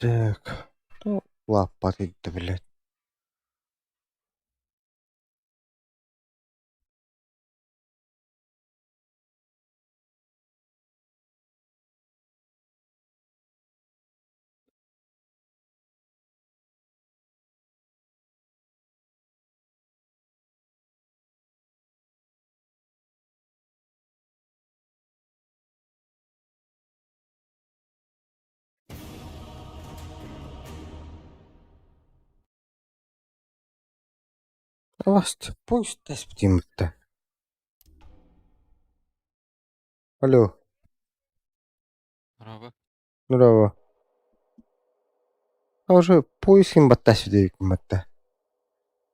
Так, улааппат да блядь. Avast, пусть тэспитин Алло. Браво. Браво. А уже поиск баттас диэбиккин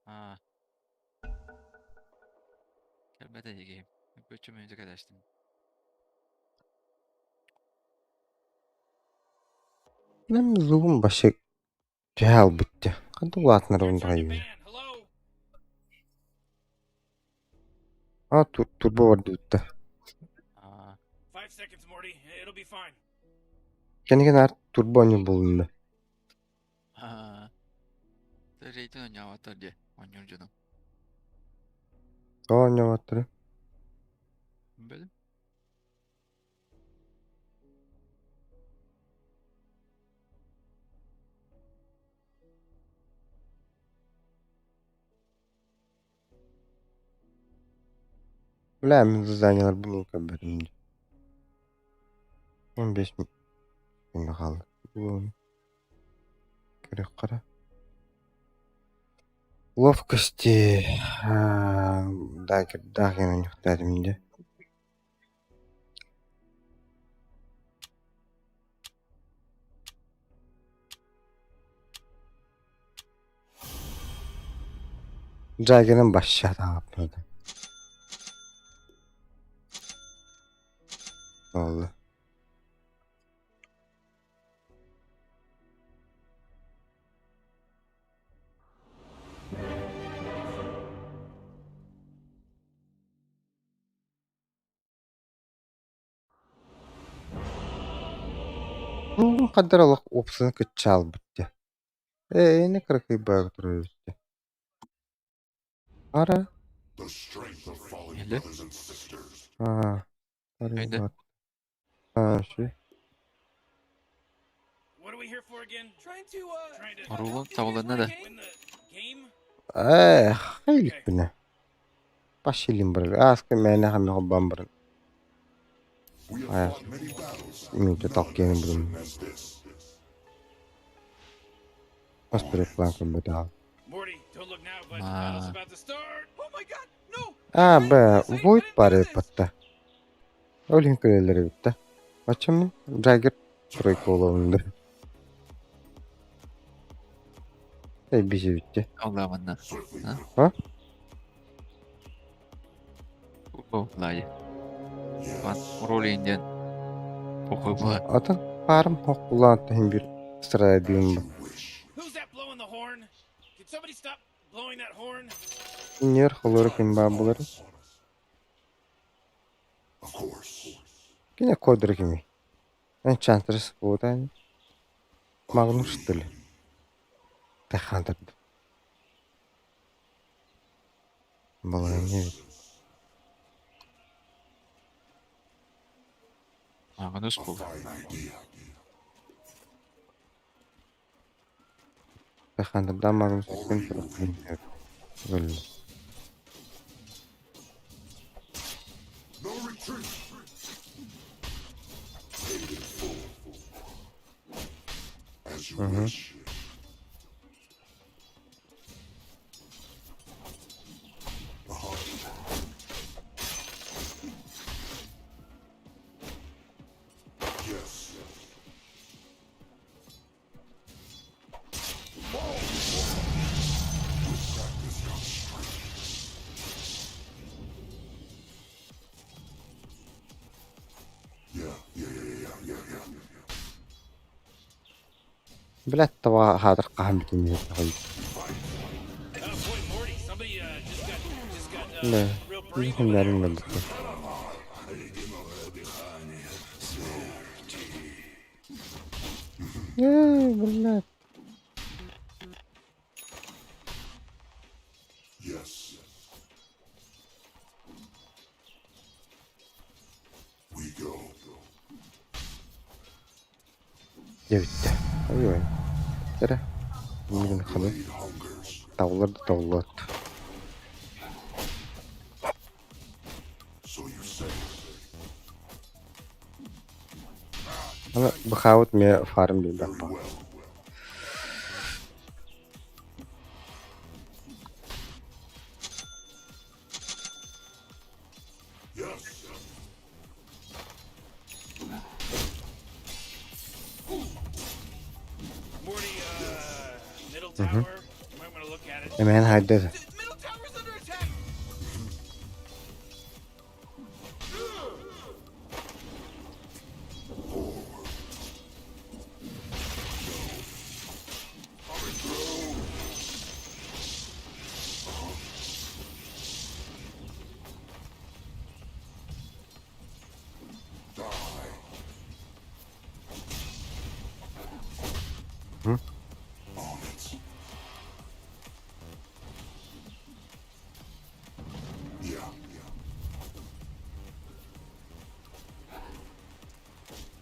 Аа. Кэлбэтэ дии Көччө мүнүүтэ кэтэстим. Мен зубум вообще түһэ албытты. Ханта улаатынарбын даҕайбын. А турбо бардыбытта. Аа. Кэнники наар турбо оонньуур буоллум да. Аа. Рейтинг оонньооботтор дии, оонньуур дьонум. Тоҕо оонньооботторуй? Билбэтим. Бля, мин заданиеларбын уу көрбөтүм дии. 15 минут хаалла. Көрүөххэ эрэ. Ловкости дагердаах оонньуохтаатым дии. Джаггерын баща таҕаппыта. Буолла. Лугун хаддар олох уопсаны кыччаалбыт дии. Ээ, ини кыракый баҕа турар эбит дии. Ара? Или? Аа, Өйдө. Аа, ши. Оруолун табылынна да. Ээ, иликпинэ. Пошилим барар. Ааска мээнэ ханна холбоон баран. Аа, минуту толкиэн булум. Оспырык план көрбөтөҕүм. Аа. Аа, бэ, Войт баар эбит Ол иһин көрөллөр эбит да. Оччону Джаггер тройка буолуоҕун да. Эбис эбит дии. Аллааманна. А? Лайы. Ван ролин диэн похуй була. Атын паарым хохкулаан иһин бир страдиум бу. Иннигэр холура ким баар буолар? Кини кодра кимий? Энчантрес буолуо ини. Магнус что ли? Тэхантер Балаһыанньа эбит. Магнус буолуо. Тэхантердаах Магнус иккиэн өллө. Мгм. Блядь, таба хаатар хаһан бүтүн Да, күннэрин өлбүттэр. Эй, блядь. Дьэ бүттэ. Ой-ой. Эрэ. Миигин ханан табыллар да табыллыбат. Аны быхаабыт эмиэ фарм биэрбэх баар. Мгм. Эмэһин хайда этэ.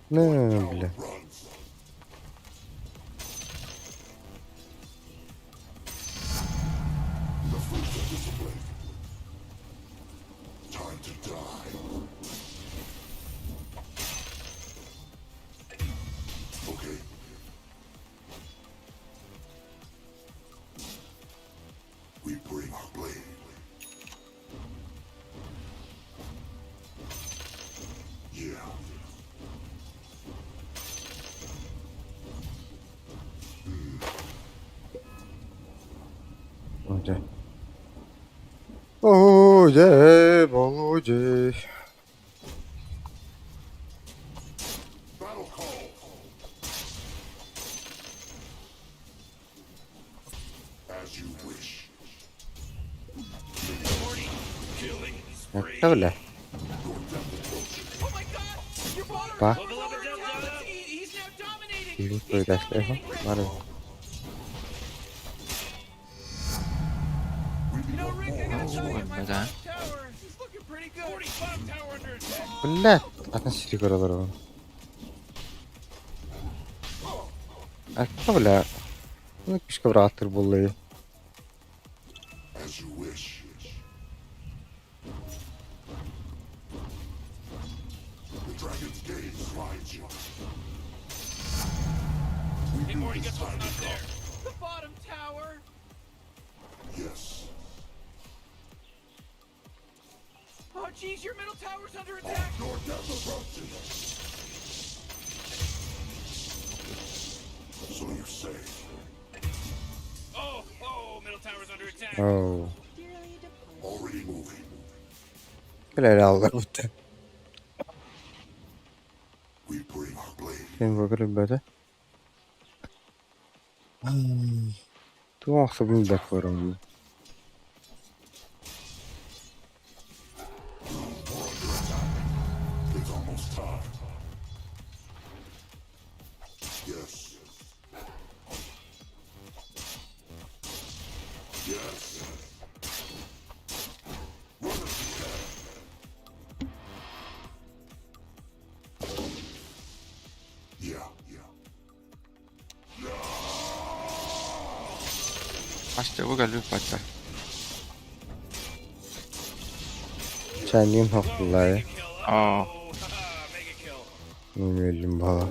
На, бля. Дьэ. Оо, дьэ, болу дьэ. Это бля. Па. Киһи Бары. Да. Блядь, атын сири көрө олоробун. Это бля. Ну, кишка бырааттыр буолла. Oh. Кэлэр алларбыт. Син көрбөтө. Туох охсубун да көрөм. Бачча кэлбит бачча. Чайнин хохтуллай. Аа. Мөлүм бала.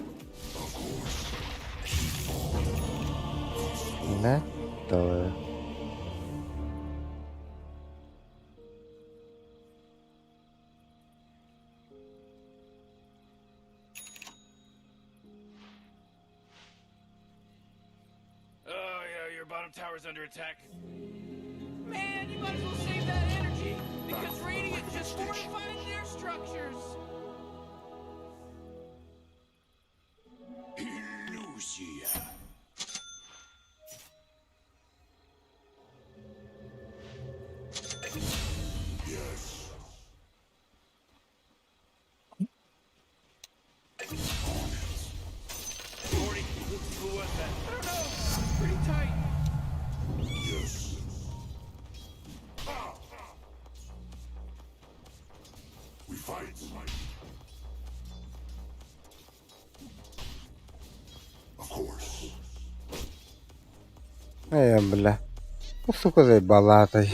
Не? Давай. Oh yeah, your bottom tower's under attack. Man, you might as well save that energy because Radiant just fortified their structures. Illusia. Morty, Э, бля. Ну, сука, заебала-то.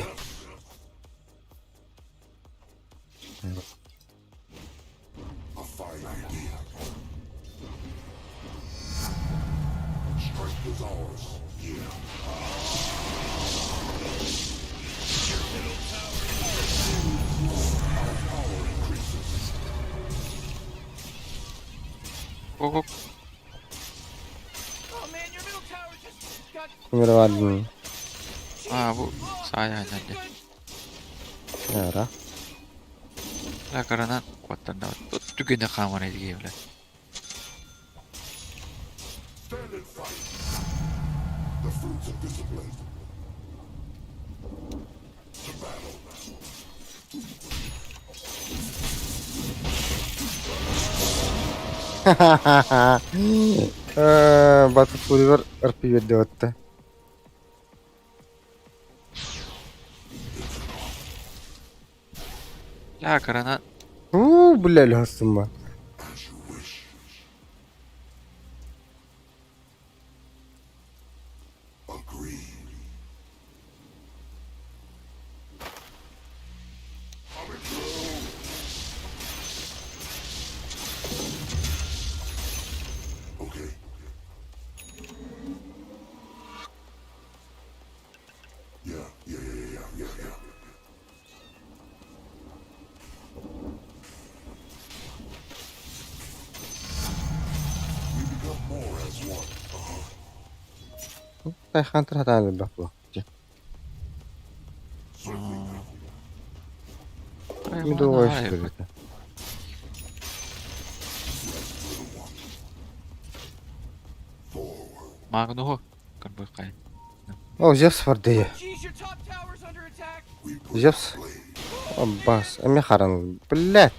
Go go. Oh man, your middle tower just got Тимир Аа бу саайа анньан Яра. Бля кыранан куоттарда түгэнэ хааман илигэ бля. Батл РП берди Бля кыранан Уу, бля, лёсума. Тайхантар хатаан элбэх буолуох. Медовая что ли это? Магнуһу көрбүккай. О, Зевс бардые. Jeez, your top tower's under attack. Зевс. О, бас. Эми харан. Блядь.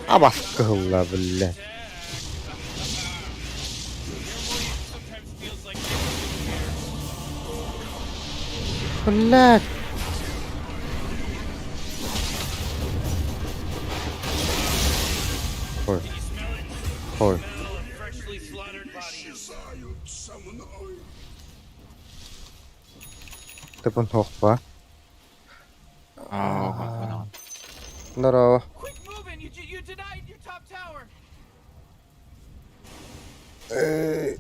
Абас кыһылла, блядь. Sometimes feels like Блядь. Ой. Ой. smell of freshly slaughtered bodies. Ты хохпа. Аа, Здорово. Quick moving! You denied your top tower. Э,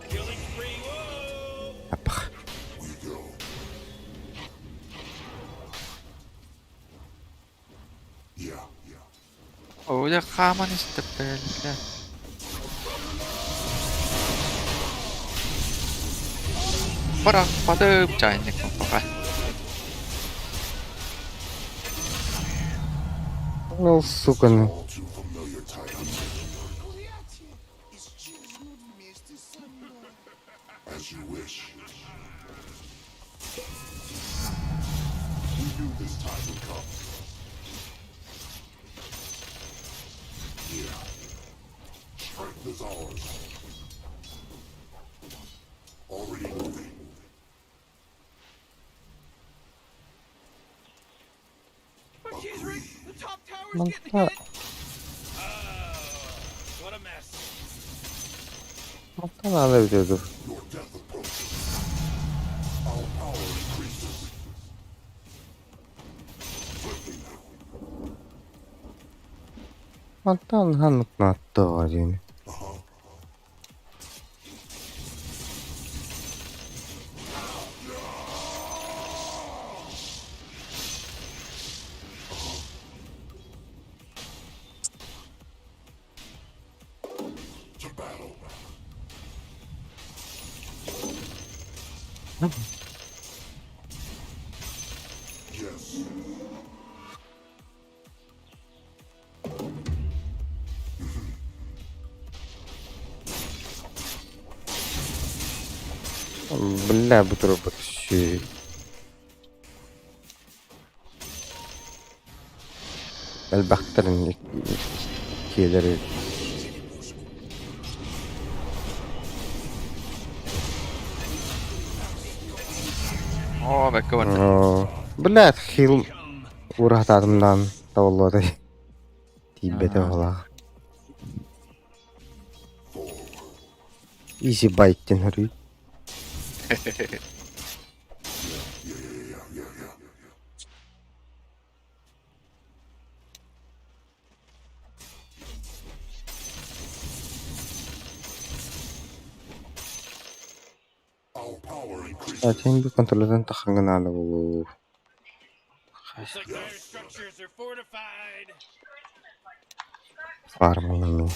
Killing spree. Whoa! Апах. Оля хааман истэппэл бля. Бара падып чайник пока. Ну, сука, ну. Oh jeez, Rick, the top tower's getting Манта, hit. Oh, what a mess. манта надо видео. Мантан ханнык нааттыға дейін. Бля, бутерброд. Элбэхтэрин киэлэри. Оо, бэккэ барда. Оо, Блядь, хил ураһатаатымнаан табыллыбатай. Тиийбэтэ баҕалаах. Easy bite диэн хөрүй. Этин бу контроллатан таххаҥҥа наада буолуо. Looks like dire structures are fortified. Фармаланыы.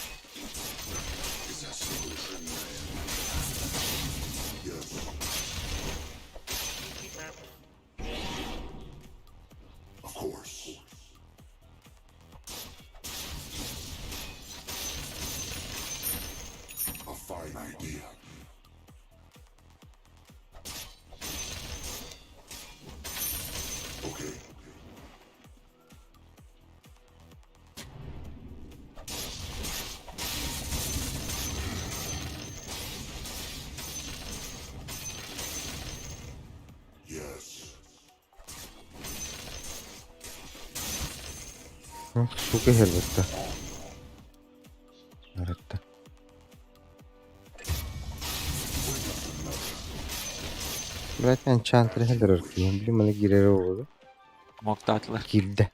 Сука иһэлбэттэ. Наратта. Блядь, Enchanter иһэллэр киһи. Блин, маны киирэрэ буолуо. Омоктаатылар. Киирдэ.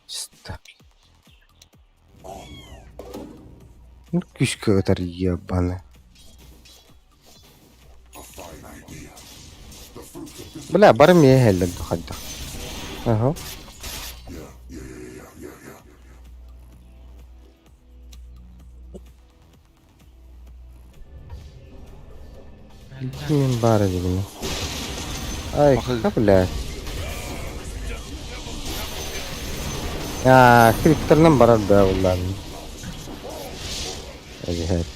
Сыста. Ну, күүскэ ытар ебаны. Бля, бары миэ иһэллэр дуу хайдах. Аһа. Мин баар эбигинэ. Ай, Бахы. блядь. Аа, криптарынан барар да буллаан. Эбиһэт.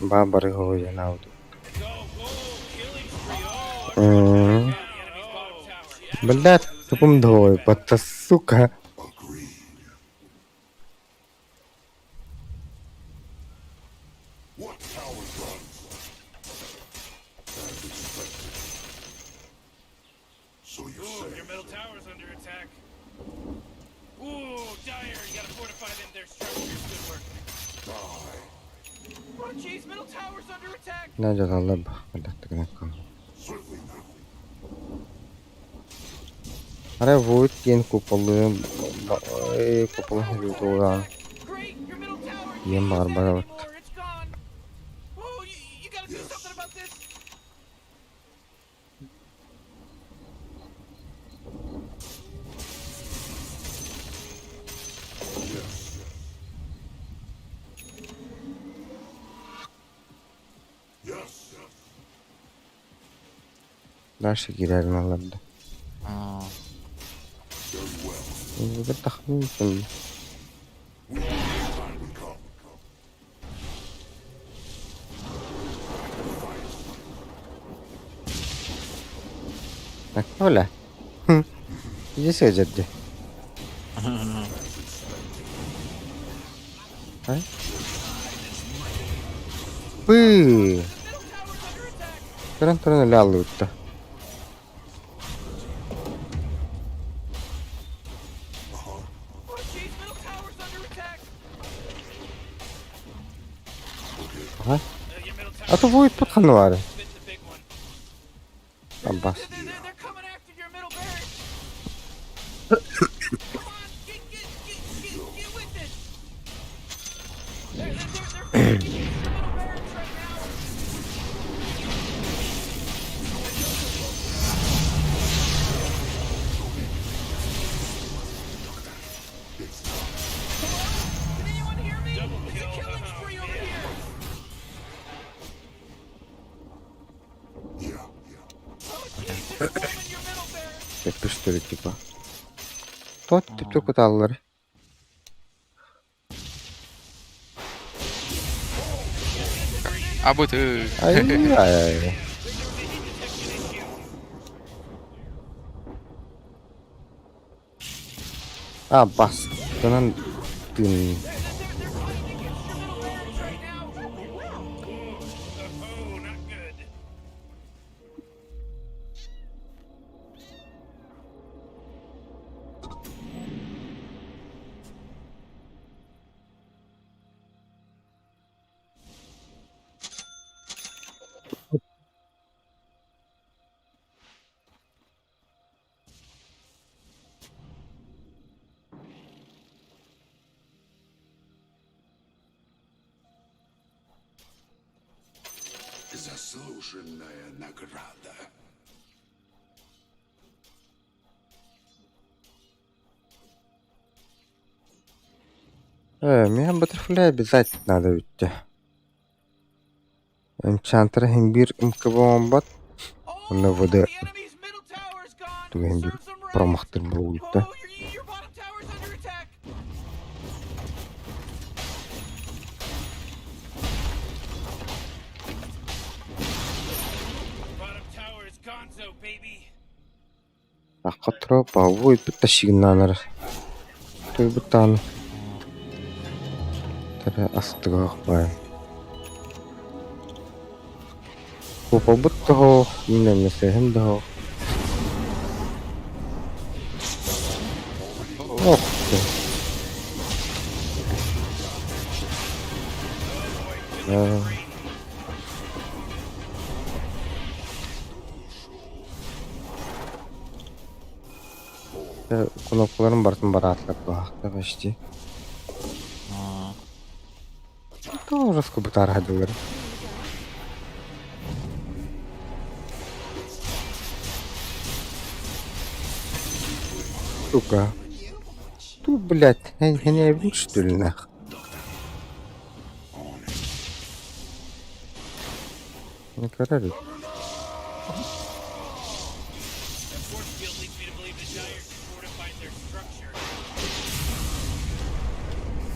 Баа бары хоһуйан аут. Go, go, killing spree. Oh, М. the enemy's bottom tower. Блядь, тупым двое, вот сука. Ooh, your middle tower's under attack. Ooh, Dire, you gotta fortify them their structures. Good work. Oh jeez, middle tower's under attack. На дьаһаллар бах, Арай Void диэн куполы куполы тууран Great, your middle tower. You диэн can't use that баҕарбат anymore. It's gone. Oh, you gotta do something about this. Дальше киирэрин ылларда. Аа. Тахмин. Оля. Иди сюда, Ай. Пы. Туран туран өлө Oh jeez, middle tower's under attack. Ага. Your middle tower А то будет тут ханвары. spit the big one. Аббас. They're coming after your middle barracks. Come on, get with it. They're fighting against your middle barracks right now. Hello? Can anyone hear me? Double It's a kill. killing spree over here. Oh jeez, they're swarming your middle barracks. Yapıştırı типа. Тот түптү куталлар. Абыты. Ай ай. А бастынан тыын Заслуженная награда. Э, миэхэ баттерфляй обязательно надо бүттэ. Энчантера иһин биир МКБ оҥорбот, онно ВД тугу иһин биир промахтыр буолбута. Акка баабы тащигнаанар туйбуттаан тэрэ астыгаах баай Куопалбыт тоһоох, мин эмэсэһим доһоох Ох ты Кнопкаларын барытын бараатылар баахта почти. Тоже бытаархадылар. Сука. Ту, блядь, не что ли нах? Не карали.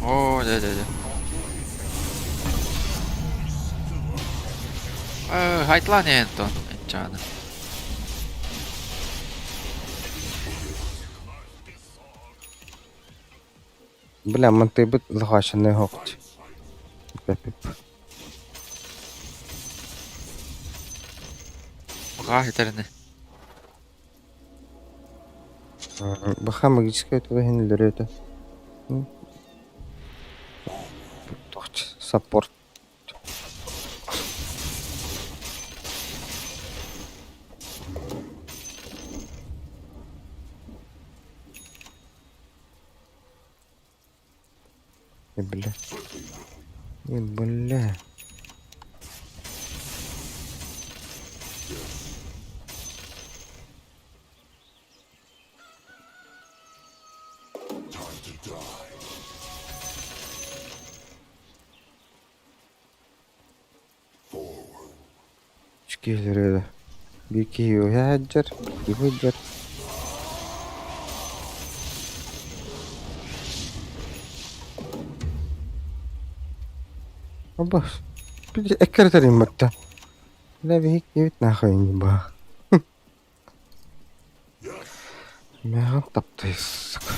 Оо, дьэ дьэ дьэ. Э, хайтлаан Антон, Энчааны. Бля, мантыйбыт захваченный хоқт. Баҕаа этэрини. Баха магическая туга иһин өлөрүөтэ. Саппорт. И бля. И бля. Киһилэрэ биир киһи үөһэ сылдьар, биир сылдьар. Оба, эккирэтэрин барда. Бля, биһик киһибит нахуй баа. Мээҕин таптайыс, сука.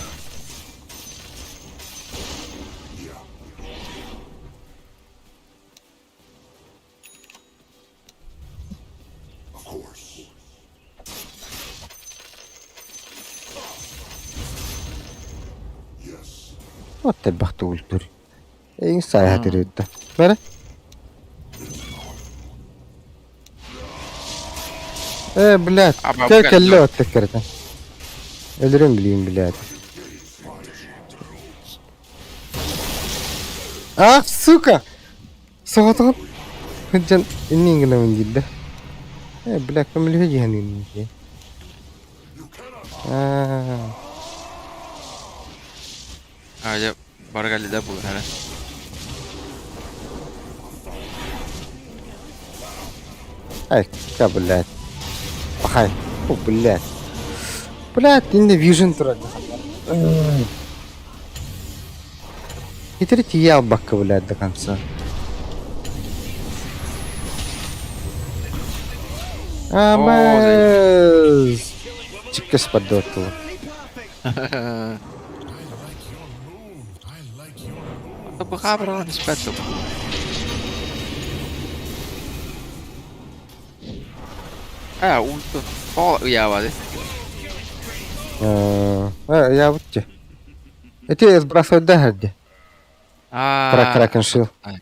Вот элбэх төгүлтүр. Эйиҥ сааһа тириэттэ. Бары. Э, блядь, кэл кэллэ отток кэрэтэ. Өлөрөн билиим, блядь. Ах, сука! Соҕотоҕун сылдьан иннин гынабын диир да. Э, бля, көмөлөһө дьиһэн дии. Аа. Аа, дьэ, бары кэллилэр буолар эрэ. Ай, ка, блядь. Пахай. О, блядь. Блядь, инде вижен турар. Итери тиийэ албакка, блядь, до конца. Абас! Чиккес поддотула. Быхаа быраҕан испэт дуо? Ээ, уутун тоҕо ыйаабатый? Э, ыйаабыт дии. Ити сбрасывайда иһэрди. Аа, Кракен шил. ай,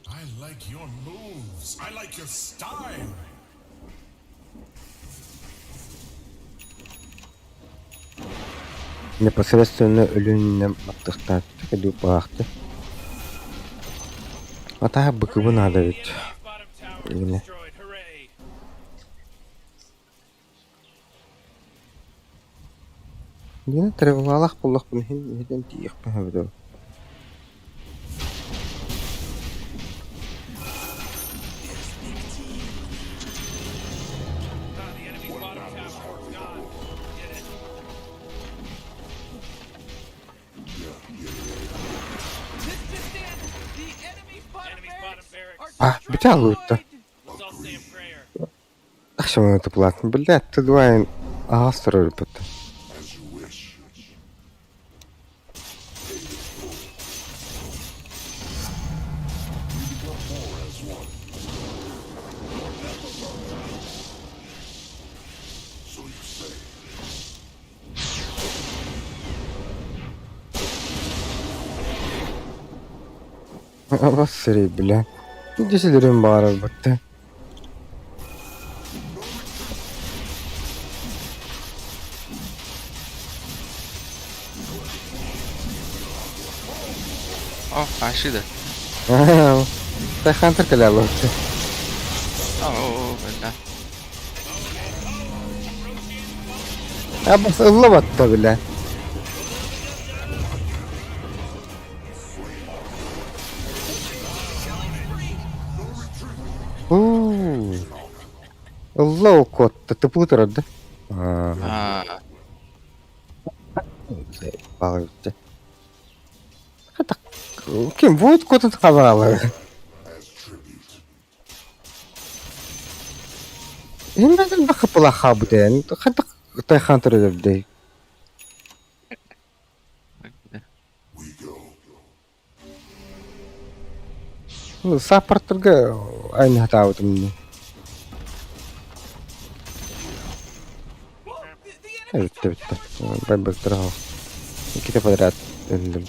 I like your moves. I like your style. Непосредственно өлүннэм маттыхтаатты кэдүү баахты. Атаһа быкыбы наада The эбит. enemy's bottom tower is Именно. destroyed. Hooray! Дина тревогалаах буоллахпын иһин иһитэн тиийиэхпин сөбө. Ah, the enemy's bottom tower is gone. Get it? This just in, the enemy's bottom Enemy's bottom barracks barracks. are А, бүтэ луутта. destroyed. Let's all say a prayer. Ахшамана туплаатын. Блядь, тудвайн аас турар бут. As you wish. We become more as one. So you say. Бас сири, бля. Десилерин баарар бутта. О, ашида. Тайхантер кэлэ луутта. Оо, бля. Абас ылла батта, бля. Уу. Ылла окуотта тыпы турар да. Аа, Аа, баҕар Ким будет куда хабаалы. As tribute. Хиннен бахыпыла хабден. Хатак тайхантер дей. бля. We go. Саппортерга айны хатаабытым. Whoa, the enemy's Бүтте top бүтте. tower is Бай быстро. Икките подряд өллүм.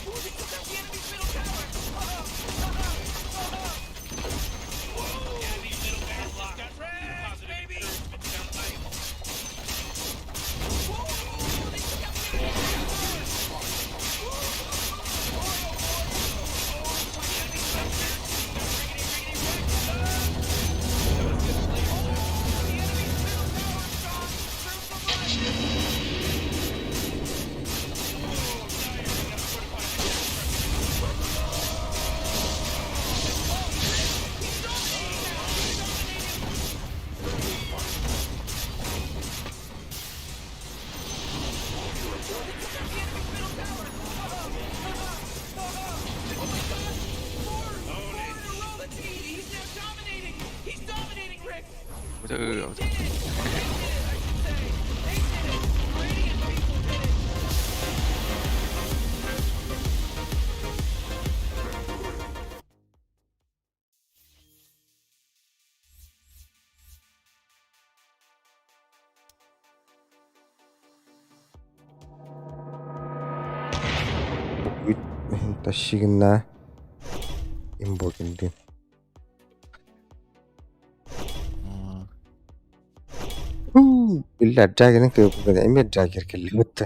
Ooh, they took out the enemy's middle tower. Enemy's middle barracks just got wrecked, baby. Sound like Whoa, they took out the enemy's middle tower. The enemy's middle tower is gone. Serve them right. He's dominating now. He's dominating. They took out the enemy's middle tower. Oh my god! Four in a row. That's he's now dominating. He's dominating, Rick. Бүтэ We did it. They did it, I should say. They did it. Radiant people did it. Ташигна имбогинди. Бля, Джаггер эмиэ Джаггер кэллибит.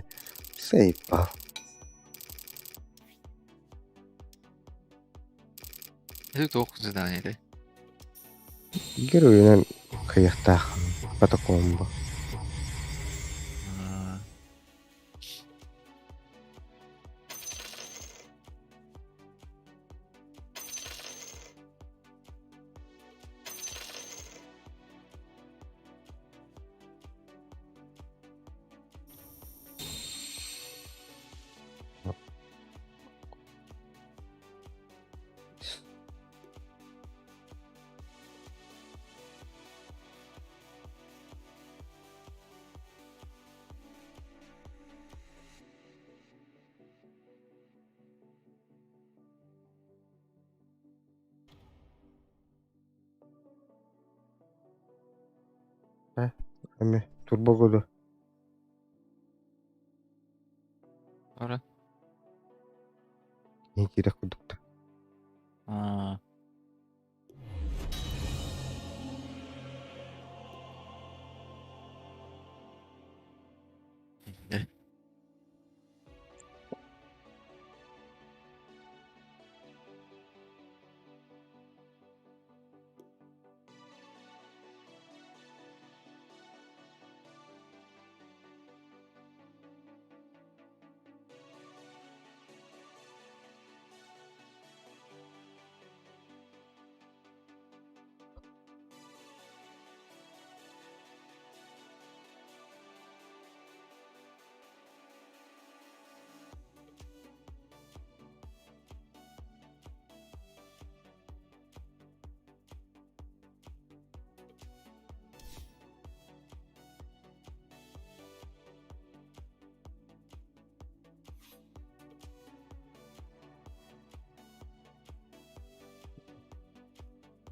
Сейпа. Это туох задание этэй? Геройунан кыйахтаах катакомба. Аа, Э, эми турбо году. Ора. Не киирэх курдуктар. Аа. Э.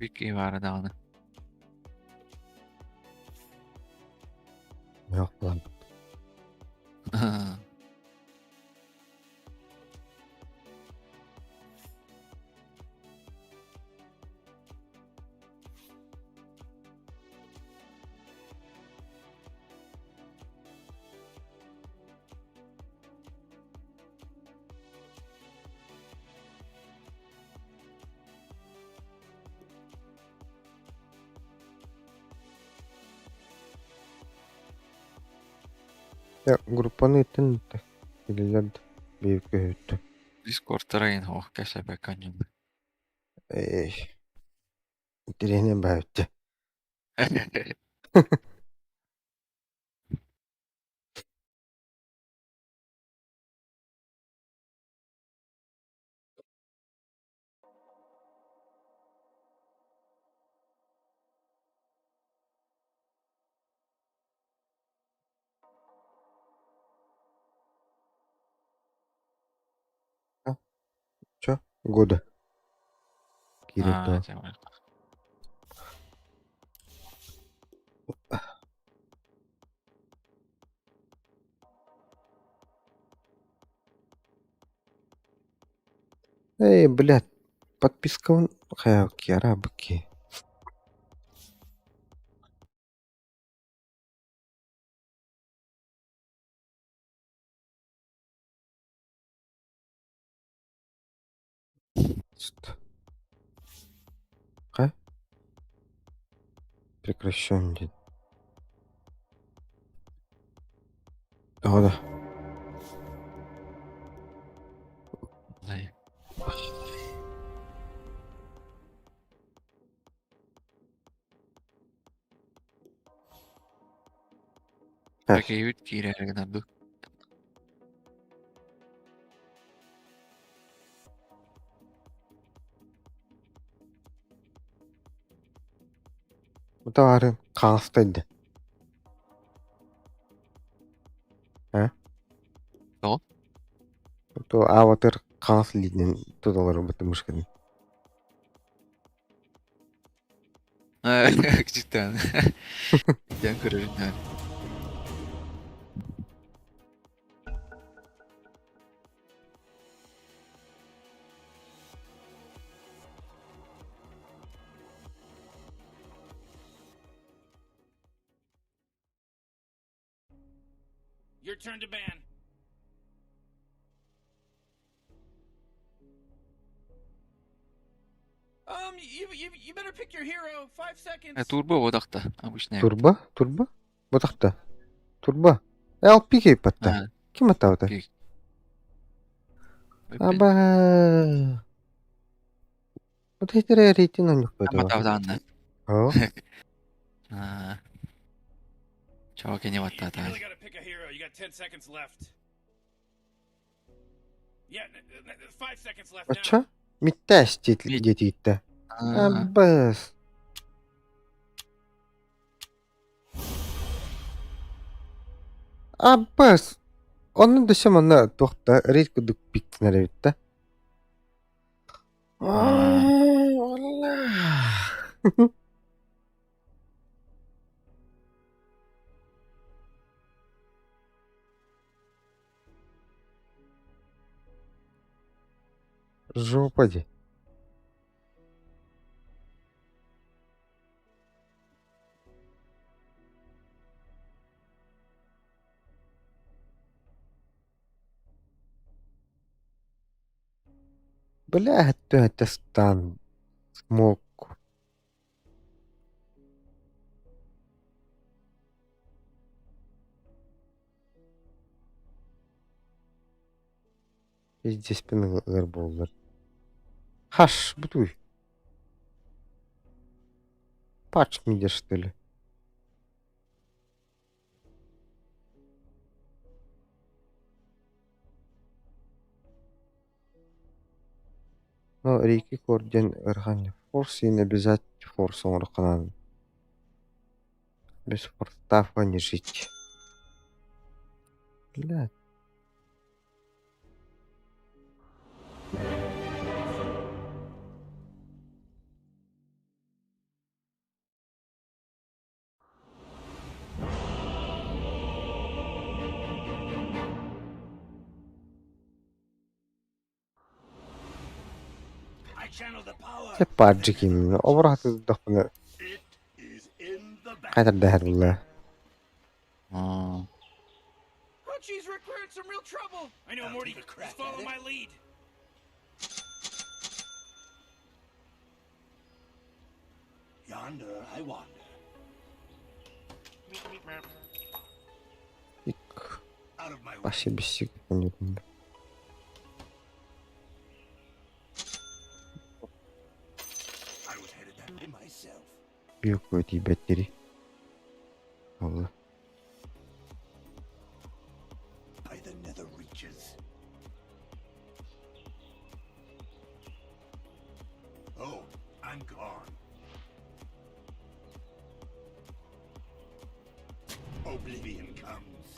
Вики баара даҕаны. Yok lan. Я группаны ыттын Килилэр биир көһүттү. Дискордтара иһин оһох кэсэбэккэ анньынна. Эй, интэриэһинэй баайбыт Чё? Года. Аа, Киирэр дьэ, Эй, блядь, подпискабын хайа быки. Ха? Прекращен день. Тоҕо да? Киһибит киирээри гынар дуу? Бу хаҥастайда. А? Тоҕо? То аватар хаҥас илиитинэн туталлар бытымышкын. Кичиктэн. Дьэн көрөрүнэн. Your turn to ban. You better pick your hero. 5 seconds. Э, турбо бодахта. Обычная. Турбо? Турбо? Бодахта. Турбо. LP кейпатта. А, Ким атаабыта? пик. Аба. Вот эти рейтинг онньукпут. Аматавданна. Оо. Аа. Чава кини You баттаата. really gotta pick a hero. You got 10 seconds left. Yeah, 5 seconds left now. Очо? Миттээс Мит. диэтиитте. Аа. Абас. Абас. Онно дөсө манна туохта рейд курдук пиктинэр эбит да. Аа. Wallah. Жопа дии. Бля, это стан. Смок. Пиздец ыр буоллар. Хаш, бутуй. Патч миде, что ли? Ну, Рики Кор диэн ыарахан форс иин обязательно форс оҥороххо Без форстафа не жить. Бля. Це паджик именно. Обратно хайдар дэһэр Аа. Oh, jeez, Rick, we're in some real trouble. I know, Morty. Just follow my lead. Yonder I wander. Ик. Out of my way. Вообще без сил понятно. I was headed that way myself. Био тиийбэттери. Ол By the nether reaches. Oh, I'm gone. Oblivion comes.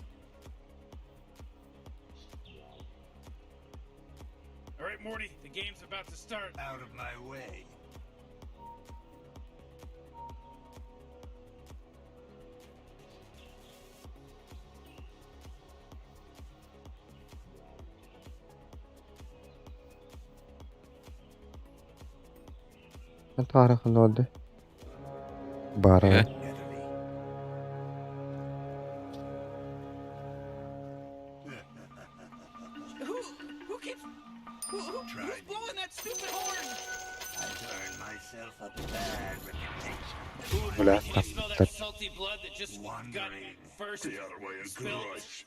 All right, Morty. The game's about to start. Out of my way. Таары Бара. Э? Netherly. Who keeps who, who Try who's me. blowing that stupid horn? I've earned myself a bad reputation. Ooh, Бля, Can you так, smell that так. salty blood that just got Wandering. first Первая spilt? кровь.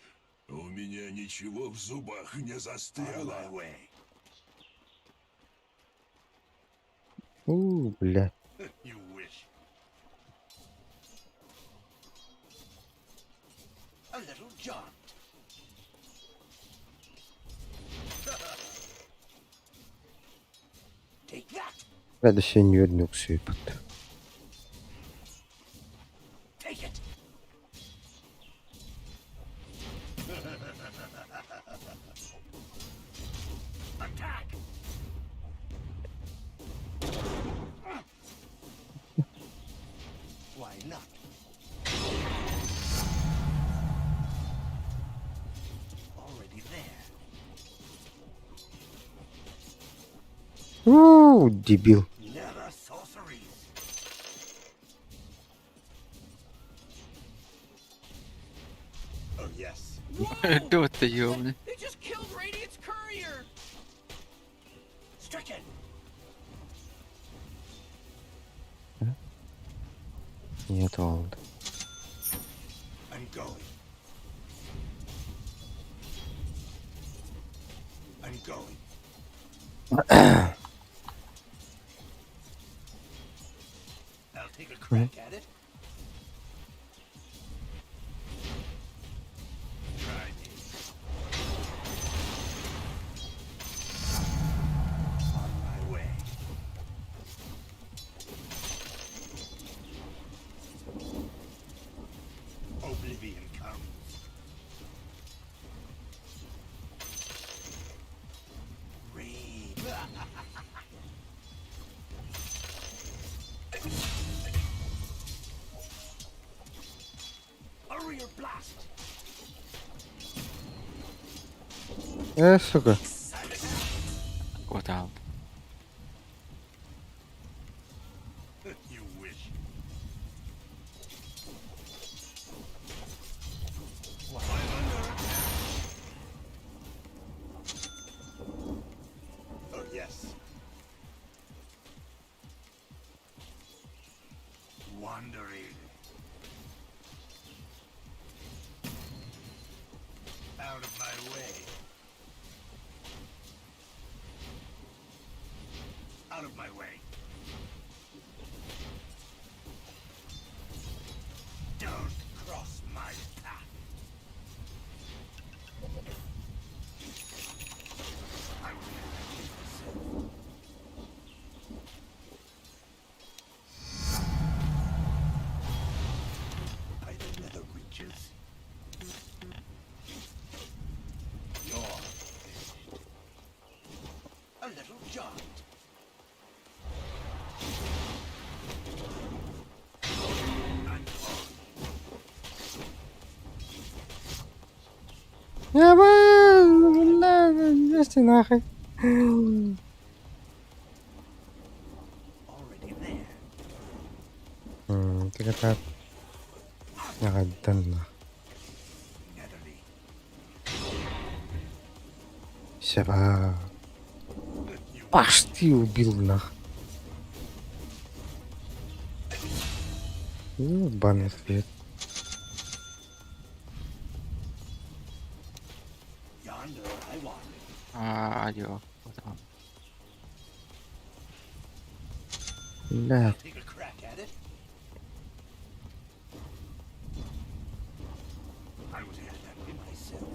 У меня ничего в зубах не On my застряло. way. У, бля. You wish. A little jaunt. Take that! Бля, да сеньорник сыпет. Take it! Attack! Why not? Already there. У, дебил. Nether sorceries. Oh yes. Whoa! Туох ты ёбаный. They just killed Radiant's courier. Stricken. Нет, oldu. I'm going. I'm going. I'll take a crack at it. Try me. On my way. Oblivion comes. Rage. A rear blast. Э, сука. Вот там. Ебать, нахуй. Already there. Тиката нахуй. Netherly. Себа. Почти убил нах. Ебаный свет. Yonder I wander. Аа, дио. Там. Бля, Take a crack at it. I was headed that way myself.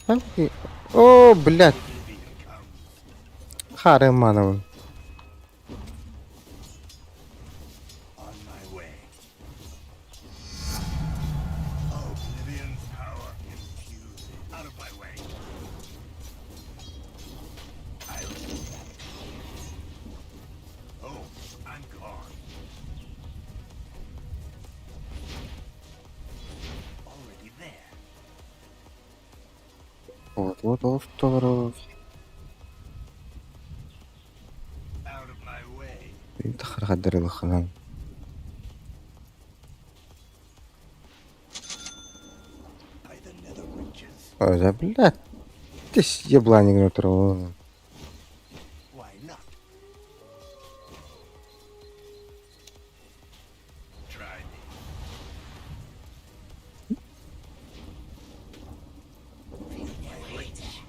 Окей. О, блядь, Oblivion comes. хары мановын. On my way. Oblivion's power infuses. Out of my way. I'll do that. Oh, I'm gone. Already there. Вот, вот, вот, вот. Out of my way. Тахар ханан. By the nether reaches. Ой, да, блядь. Ты ебланик натурал. Why not? Try me. Feel my reach.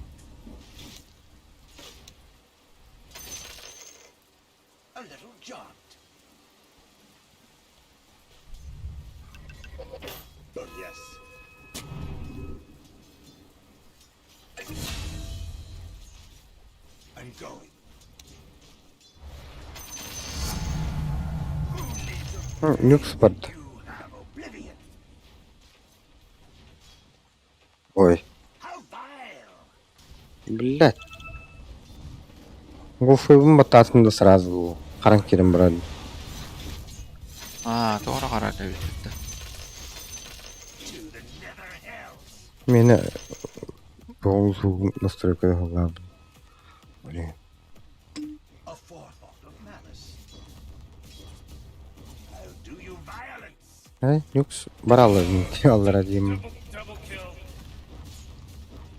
A little jaunt. Oh, yes. I'm going. Who needs a Нюкс под. You have oblivion. Ой, How vile! блядь. Гуфыбын бататын да сразу. Харан кирен брат. Аа, туора қарады бітті. To the nether hells! Меня полностью настройка главная. Блин. A forethought of malice. I'll do you violence. Эй, Нюкс баралы аллара деймін. Double, double kill.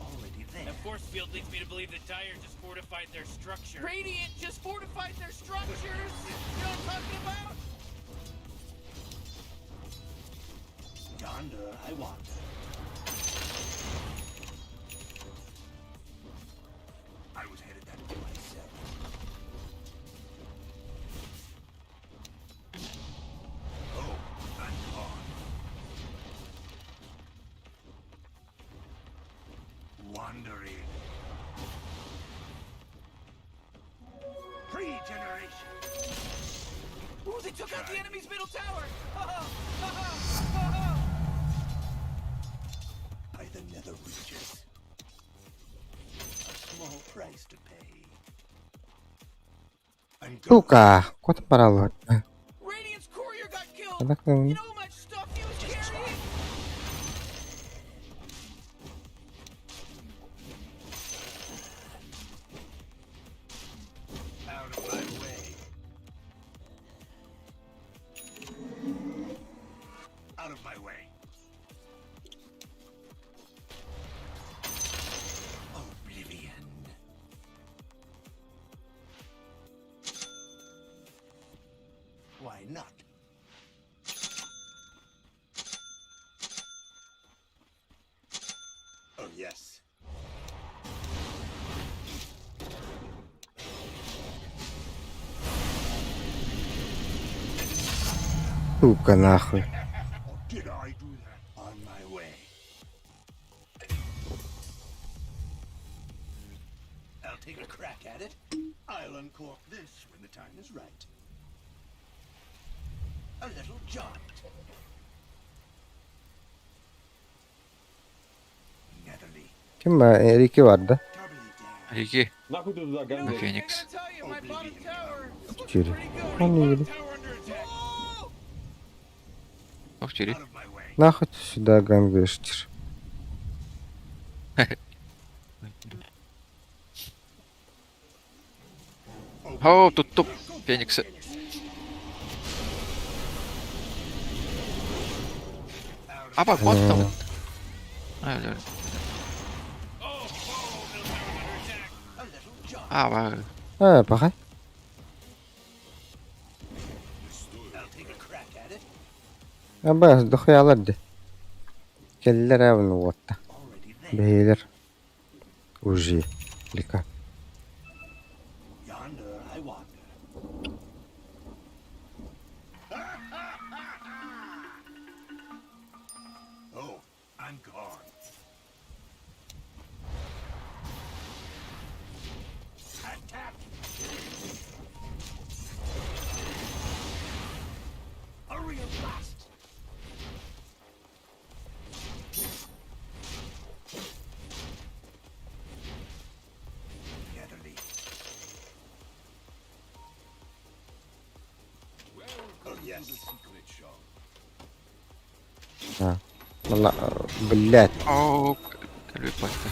Already there. That force field leads me to believe that Dire just fortified their structure. Radiant just fortified their structures. You know what I'm talking about? Yonder I wander. I was headed that way myself. Oh, I'm gone. Wandering. Regeneration. Ooh, they took out the enemy's middle tower. Ha ha ha ha ha. By the nether reaches. A small price to pay. I'm going. Сука, кот баралы. Radiant's courier got killed. Так, You know how much stuff he was carrying? Out of my way. Out of my way. Oblivion. Why not? Oh, yes. Сука, нахуй. Or did I do that? On my way. I'll take a crack at it. I'll uncork this when the time is right. A little jaunt. Netherly. Ким ба? Рики бар да? Doubly damned. Рики, Нахуй ты туда You know, На гангаешь? I Феникс. gotta tell you, my bottom tower is looking Четыре. pretty good. Он не видит. Tower under attack. Oh! Ох, тири. Out of my way. Нахуй ты сюда гангаешь? О, тут туп, Фениксы. Аба, вот там. А, Э, пахай. Аба, дохуялар ди. Келлер эвн уотта. Бэйэлэр. Уже. Лика. Yonder I wander. Oh, I'm gone. Attack! A real blast! Netherly. Oh, yes. А. Блять. О, кэлбит баtta.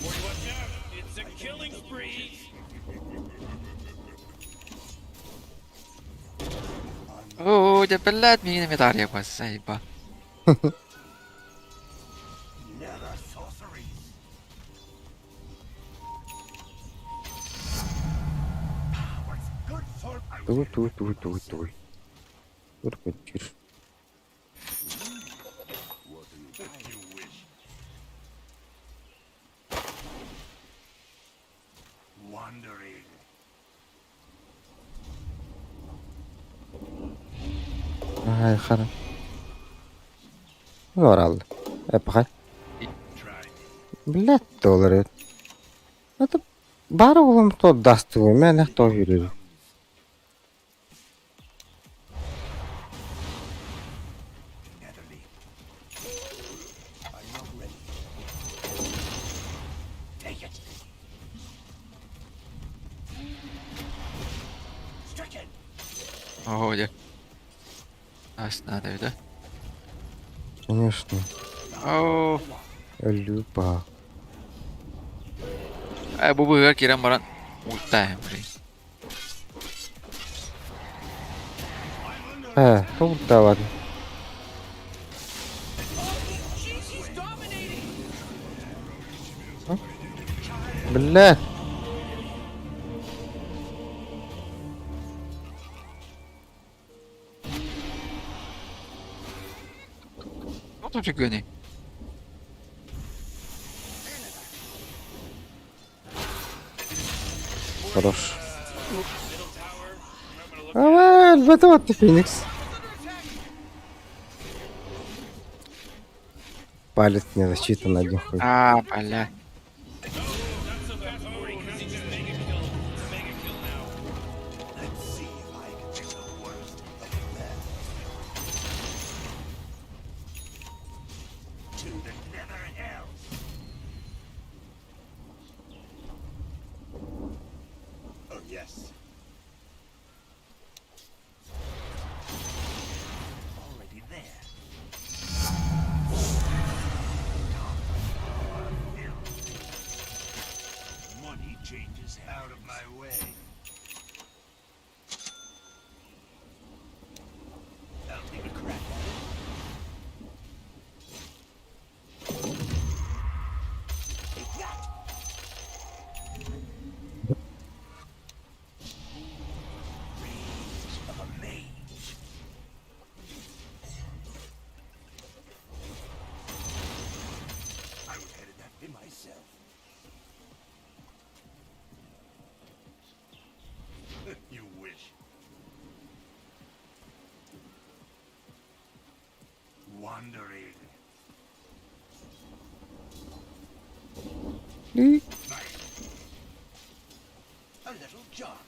Watch out! It's a killing spree! Оо, дьэ, блядь, миигин эмиэ таарыйа бассайба. Nether sorceries. What's good for Туй туй туй туй туй. Туркутир. You wish. Wandering. Ай, хара. Орал. Э, пахай. Блять, доллары. Это бары улам то даст его, мен то yürür. Netherly. I'm not ready. Take it. Stricken. Оо, дьэ. Ас надо, да? Конечно. Оо, Люба. э, бу быһыгар киирэн баран ультаем, блин. Э, тут да ладно. Jeez, he's dominating. Блять. Ну, там фигня. Хорош. А, это вот ты, Феникс. Палец не засчитан один хуй. А, бля. Not so fast, Morty, 'cause he just mega killed. It's a mega kill now. Let's see if I can take the worst of the best. To the nether hells. Oh yes. Already there. Money changes out of my way. I'll take a crack at it. Take that! Rage of a mage. I was headed that way myself. You wish. Wandering. И A little jaunt.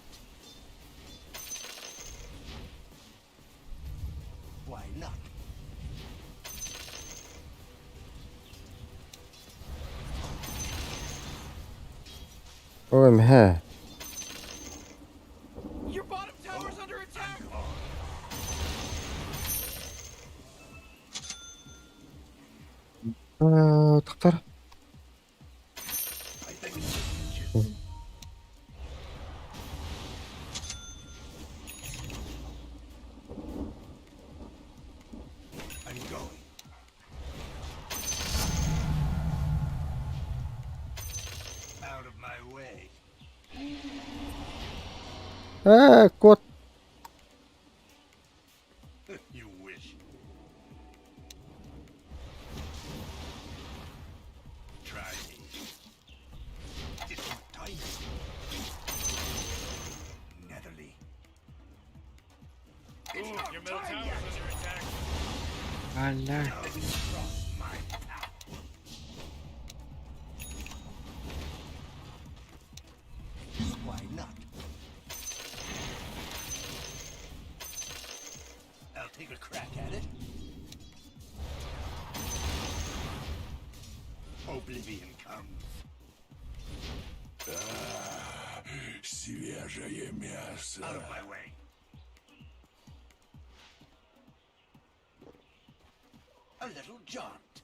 Why not? Ой, мэ. Тохтор. I'm going. Out of my way. Ээ, кот. You wish. Try me. It's not time. Netherly. Ooh, your middle tower's under attack. Алла. Cross my path. Why not? I'll take a crack at it. Oblivion comes. Свежее мясо. Out of my way. A little jaunt.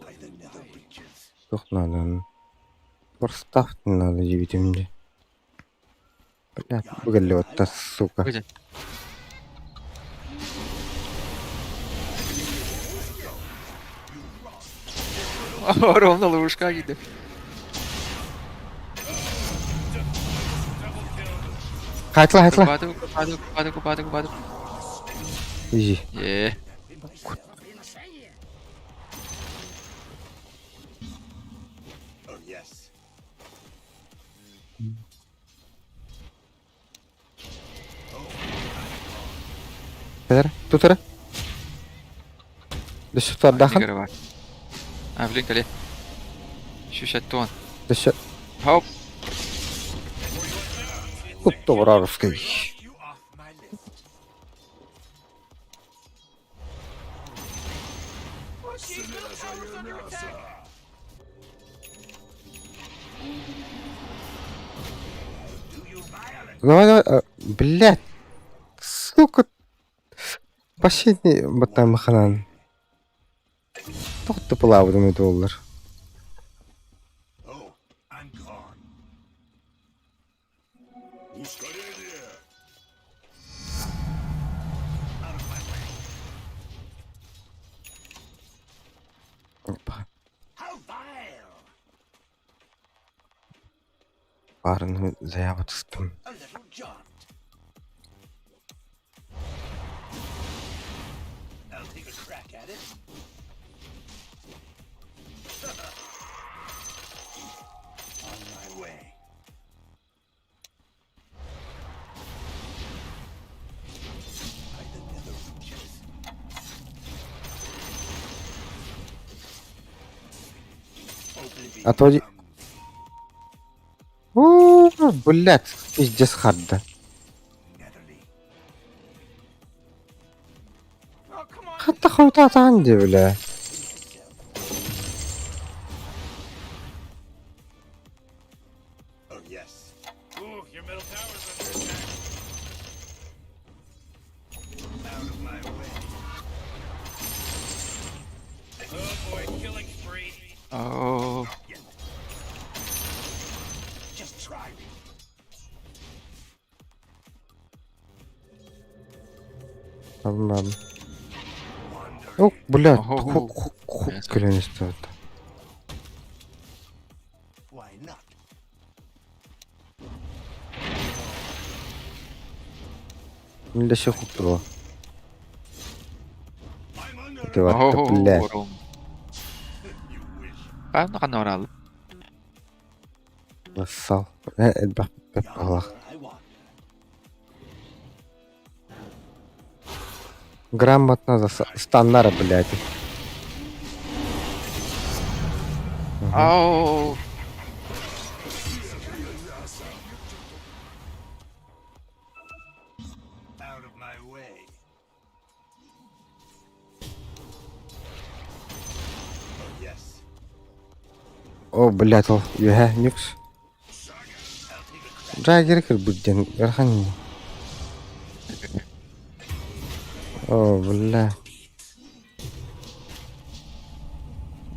By the nether reaches. Туох надо? Force Staff надо диэбитим дии. Блядь, бу сука. Где? Ровно ловушка киирдэ. Хайтла, хайтла. Купаты, купаты, купаты, купаты, купаты. Изи. Е. Oh yes. Петр, тут эрэ. Дөссө тардахан. Нигер бар. А, блин, кале. Шүшәт туан. Дөссө. Хоп. Купто вражеский. You off my list. Rookie, middle tower's under attack. Давай, давай. Блядь. Сука. Последний баттан маханан. Тоқту пылабыдым доллар. Oh, I'm gone. Ускорение! Out of my way. Опа. How vile! Барын заяватыстым. A little jaunt. I'll take a crack at it. On my way. By the nether reaches. Oblivion Отводи. comes. О, блядь, пиздец харда. Netherly. Oh, come on. Хатта хуйтаатаан дии, бля. Oh yes. Ooh, your middle tower's under attack. Out of my way. Oh boy, killing spree. О, Yet. Just try me. Ладно. О, блядь, Ого. хук, хук, хук, кэлэн истэ. Why not? Мин хук туруо. I'm under Ты вот, блядь. Ром. You wish. Пану канорал. Нассал. Элбэх пеп алах. I wander. Грамотно за станнара, блядь. Ау. Out of my way. Oh yes. О, блядь, ол үөһэ нюкс. Драгер кырбыт диэн ыарахан. О, бля.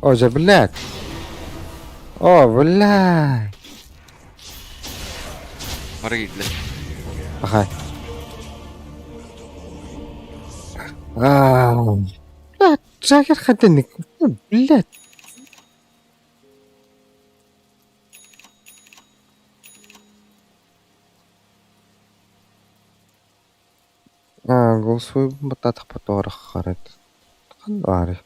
О, же, блядь. О, бля. Бары киирдилэр. Пахай. Аа, блядь, Джаггер хадынник. Блядь. Аа, голосовой баттаатахпыт тоҕо ханна баарый?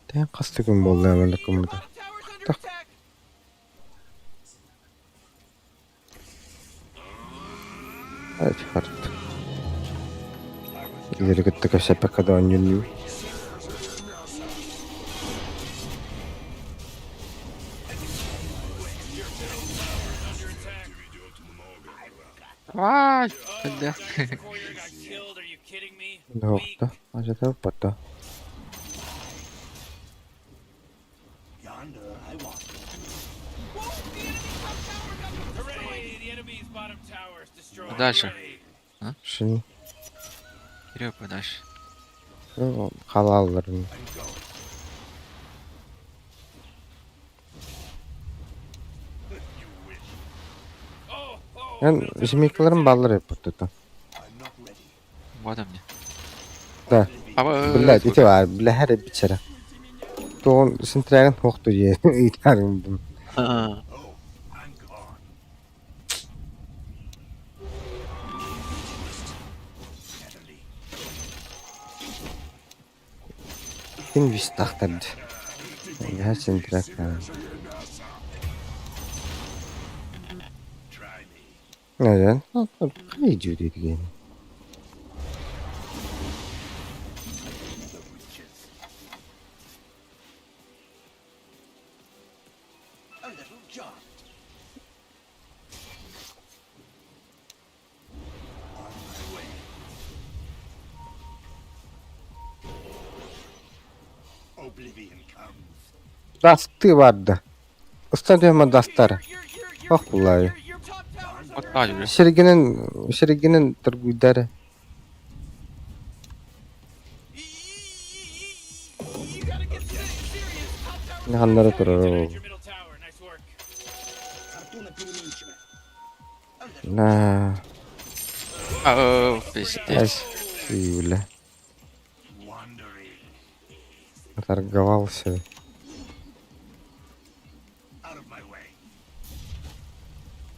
Тээн хас да күн буолла Your гыммыта. bottom tower's under Так. attack. Харт. Илери кытта кэпсэппэккэ да оонньууннуу. Вай! Бля. Dire's courier got killed. Are you kidding me? Weak. Туохта, ажата Yonder I wander. Whoa, the enemy top tower got destroyed. Hooray! The enemy's bottom tower is destroyed. Дальше. Hooray. Шин. Кириэппэ дальше. Халаалларын. I'm going. You wish. Oh, oh, Эн middle tower under змейкаларын attack. баллар эппит. I'm not ready. Вот мне. Да. Аба. Блядь, ити бар, бля хәрэ бичара. Туон синтрагын хуохту же ыйтарым. Oh, I'm gone. Natalie, Кин вис тахтард. Я синтраг. try me. Нэрэн. Кай жүдэ деген. The witches. A little jaunt. On my way. Oblivion comes. Дасты барды. Ыстан дастар. Your, your, your, Ох, булай. your, your top tower's Вот under так attack. же. Сергенен, Сергенен торгуйдары. You gotta get serious. Top tower's under Ханнары attack. турар. Denied your middle tower. Nice work. Fortuna переменчива. A little На. Ау, пиздец. Ай, бля. wandering. Торговался. Out of my way.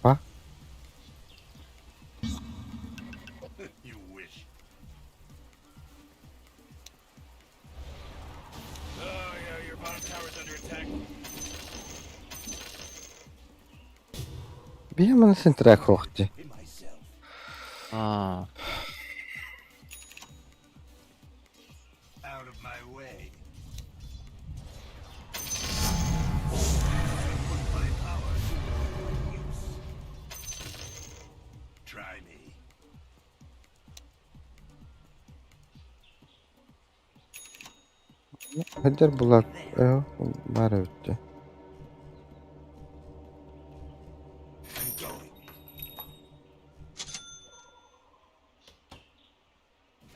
А? You wish. Oh, yeah, your bottom tower's under attack. Би мана синтраг хуохти. Be myself. Аа. Out of my way. I put my power to good use. Try me. Хадер булар. Бар өттө. I'm going.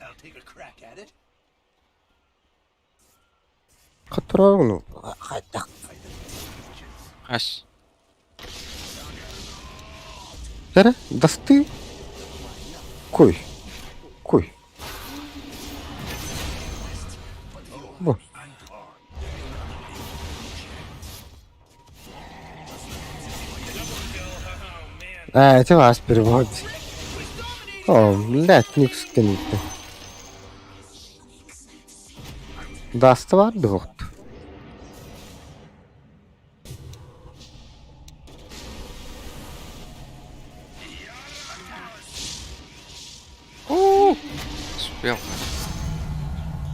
I'll take a crack at it. Катырагын. By the witches. Аш. Дара, дасты. Кой. Кой. Бу. I'm gone. Oh man. А, это ваш перевод. О, блядь, ник скинути. Даст var двухт. Успел.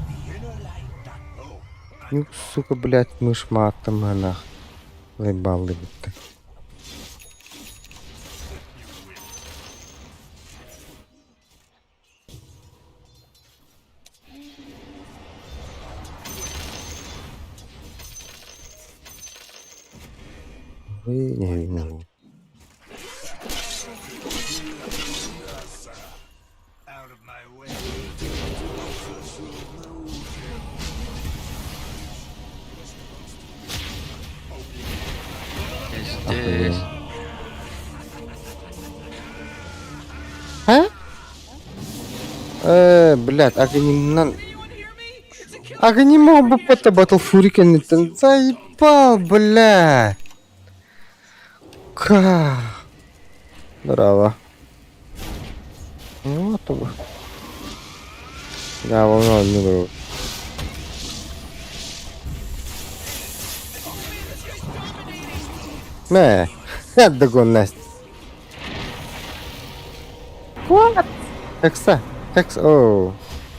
The inner light. Oh, Ну, сука, блядь, мышь матом нах. Заебал будто. you wish. Не, Out of my way. Пиздец. А? Блядь, Аганимнан... Anyone hear me? It's a kill. Аганимов бы это Battle Fury кэнниттэн заебал, бля. Ка. Браво. Ну, вот бы. Да, волна не было. Мэ, догонность. What? Хекса, Хекс, оу,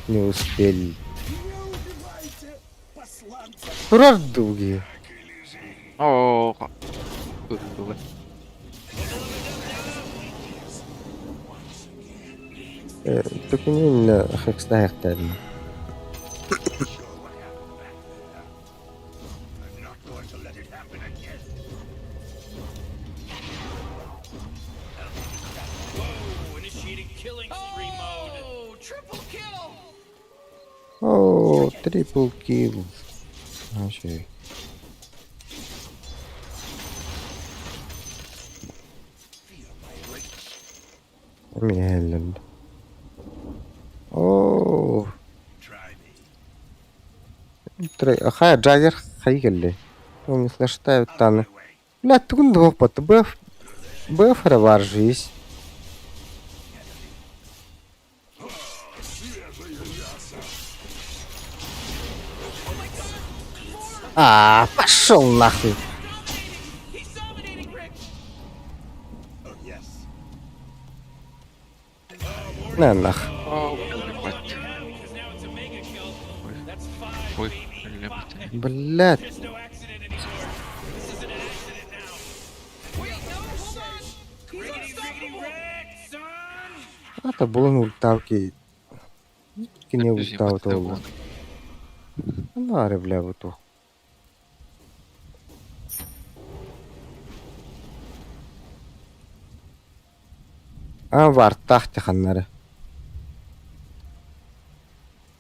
не успели. Турар дуги. Оо. Ыллы. Түкүнүн Хекста хектэрин. Sure what happened back there. I'm not going to let it happen again. Whoa, initiating killing spree mode. Oh, triple kill. Оо, triple kill. Аши. Feel my reach. Миэлэн. Оо, Try me. хай Джаггер хай кэллэ. Оны флештают Out of таны. my way. Бля, тугун двох бат. БФ БФ бар жизнь. А, пошел нахуй. He's dominating, Rick. Oh yes. На нах. Оо, блядь. Because now it's a mega kill. That's five, Ой, baby. блядь. Five. Блядь. There's no accident anymore. This isn't an accident now. Wait, no, hold on. He's Riggedy, riggedy, unstoppable. wreck, son! Ата булан ультавки. Кине ультав толла. Нары, бля, вот тух. А var тахти ханнары.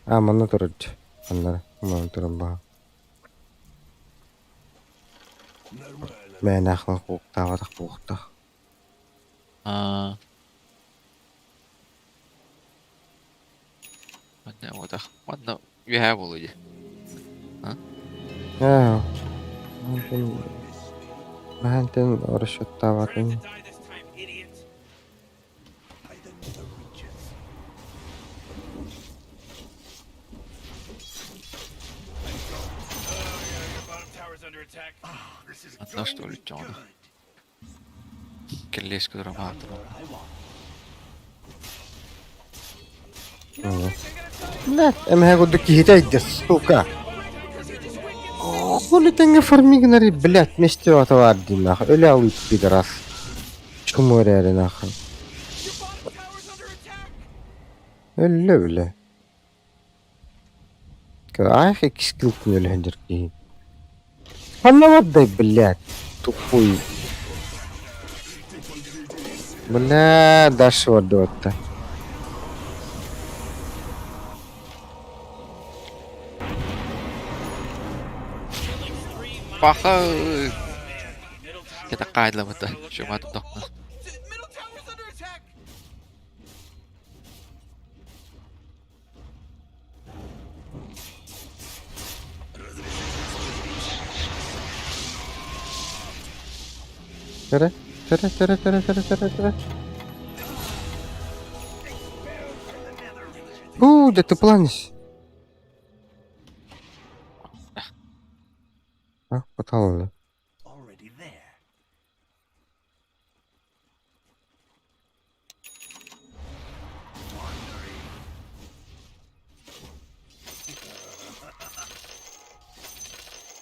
А манна турар. Ханнары. Манна турар ба. Мэн ахлан куктаватах буктах. Аа. Манна отах. Манна үһэ буолуо дии. Аа. Мантен Try not расчеттаватын. to die this time, idiot. By the nether reaches. Oh, yeah, your bottom tower's under attack. This is Одно, going что to ли, be тёмно. good. Кэллиэскэ туран баҕартым. I want. You know, Rick, I gotta tell you, Блядь, эмэ курдук киһитэ сука. because he just went gets Хули тэҥҥэ фармигнари, блядь, вместе отовар дии нахуй. Өлө алыт пидорас. Чмо эрээри нахуй. your bottom tower's under attack. Өллө бля. Ах, икки өлө киһи. Ханна блядь, тупой. Бля, дальше водота. Killing spree minus Паха. Middle tower. Кэтэ хаайламмыта. Шумат тохно. Middle tower's under attack. Töre, töre, töre, töre, töre, töre, töre. Уу, да ты планишь? А, поталла. Already there. Wandering.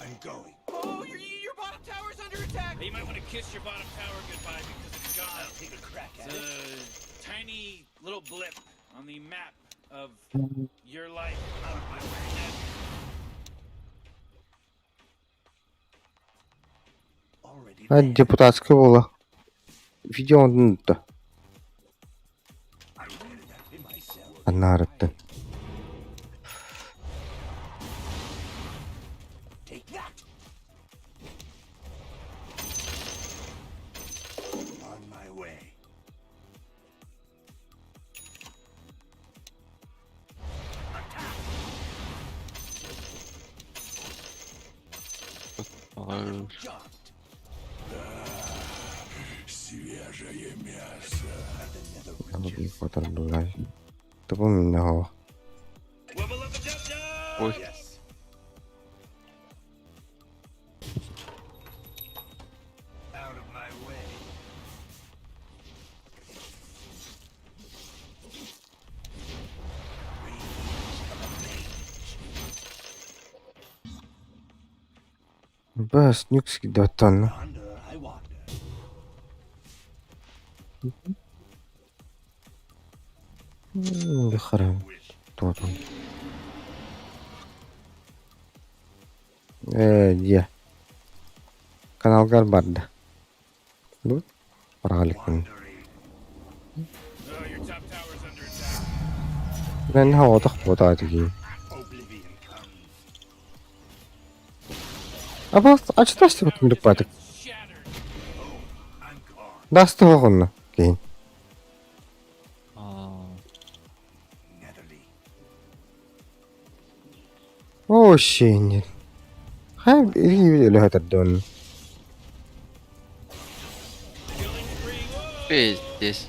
I'm going. Oh, your bottom tower's under attack. You might want to kiss your bottom tower goodbye because it's gone. I'll take a crack at It's it. a tiny little blip on the map of your life. Out of my way. Депутатскай буола. Видео оҥордун Анаарыттан. Ой. Бас нюкски датан. Харам. Туотун. Ээ, дьиэ. Каналгар барда. Бу барагалыкпын. Мен хаотах буотаатыги. Аба ачтасты бутун патык. Дасты оҕонно кейин. Оо, щенит. Хай өлөһөтөрдөн. Пиздец.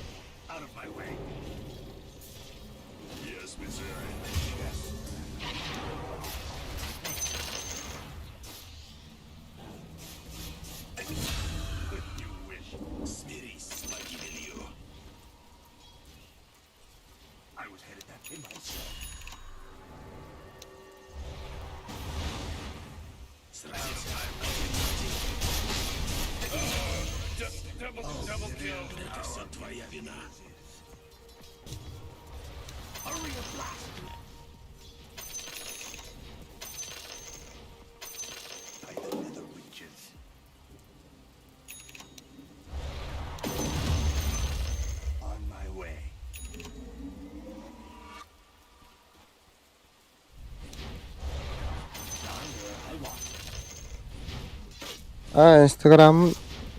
А, Инстаграм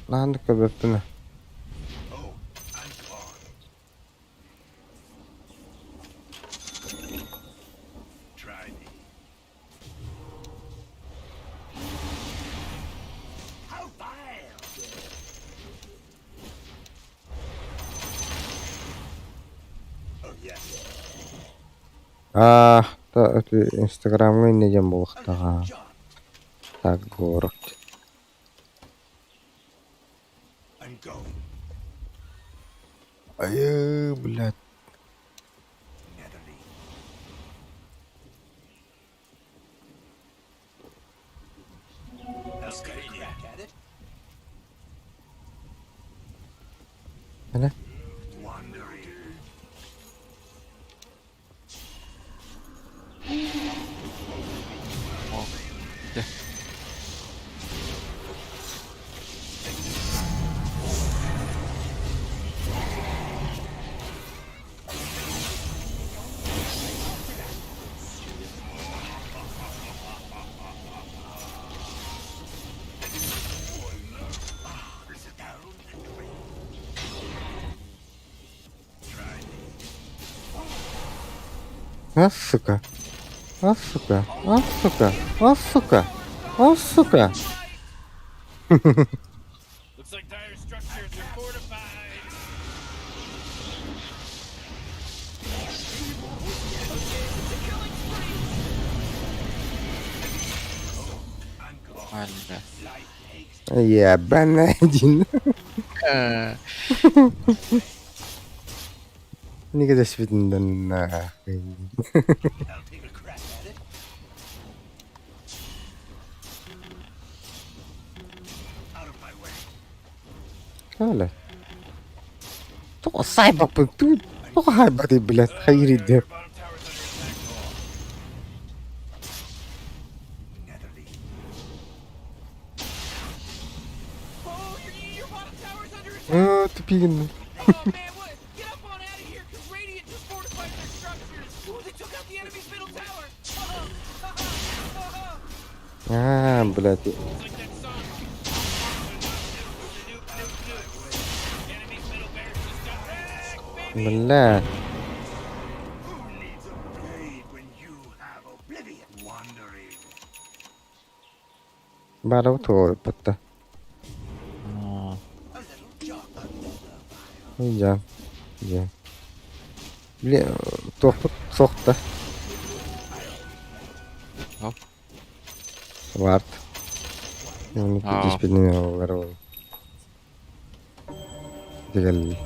наһаа көбөппүнэ. Аа, Инстаграмҥа инньэ диэн буолуохтааҕа. Так, город. Айыы, блядь. Ана? А, сука. А, сука. А, сука. А, сука. А, сука. Looks like dire structures are fortified. Бля. Ебанадин. Никогда свидно нахуй. Халя. Тоҕо саайбаппын туу тоҕо хаайбатый блядь хайыр иде. Тупигин. Oh man, what? Get up on out of here, cause Radiant just fortified their structures. Ooh, they took out the enemy's middle tower. Аа, блядь. It's like that song. Nuke, nuke, nuke. Enemy's middle barracks just got wrecked, baby. Бля. Who needs a blade when you have oblivion? Wandering. Бара туолбатта. A little jog. Another Дьэ. Дьэ. Бля, туохпут суохта. Оп. Вард. Оны Аа. тиспидин олар. Дигэл.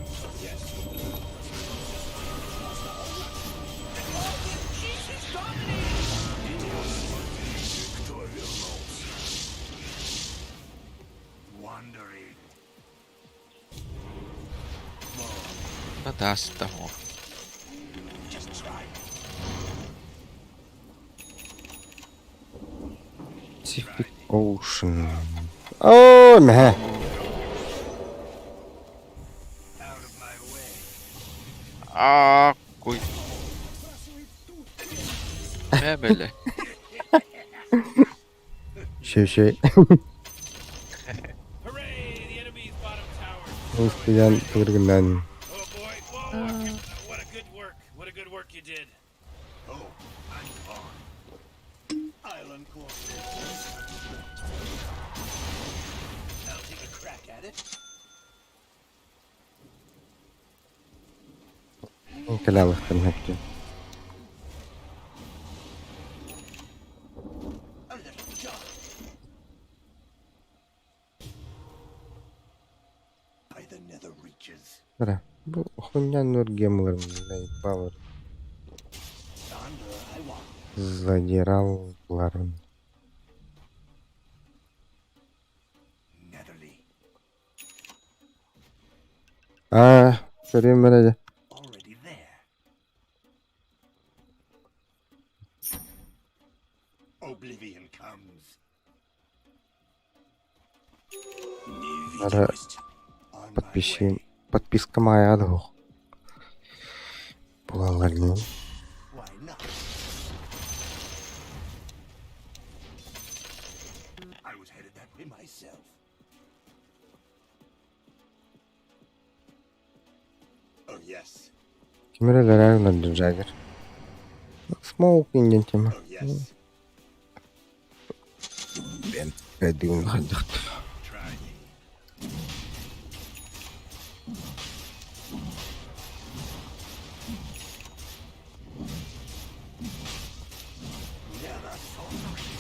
Jesus dominating. Кто вернулся? Wandering. Tästä huom. Just try me. Pacific Ocean. Оо, мэ. Out of my way. Aa, kui. Mebele. Шээ-шээ. Hooray! The enemy's bottom tower. Устьян түргэнэн. Oh boy! Whoa! What a good work! What a good work you did. Oh, I'm on. I'll uncork this. I'll take a crack at it. Кэлэлэхтэн хэвчээ. A little jog. By the nether reaches. Бара. Бу хуйня нур гемлер, наебал. Yonder I wander. Задирал ларын. Netherly. Аа, көрүмэрэ. Already there. Oblivion comes. Бара On my подписи way. подписка моя двух. Булаларын. Why not? I was headed that way myself. Oh yes. Кимэрэ Джаггер. Смоук инден тема. Oh yes. Бен кэдигин хадахт. Try me. Never faltering.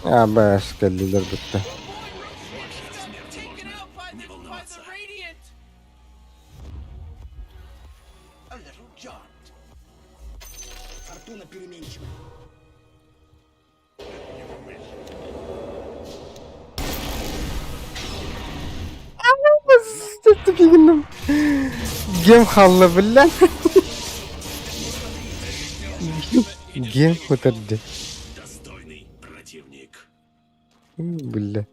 Аа, бас кэллилэр бүтте. Oh boy, Roshan just got taken out by the Radiant. A little jaunt. Фортуна переменчива. You wish. Тупигинным. Гем халла бля. Гем көтөрдө. Достойный противник. Бля.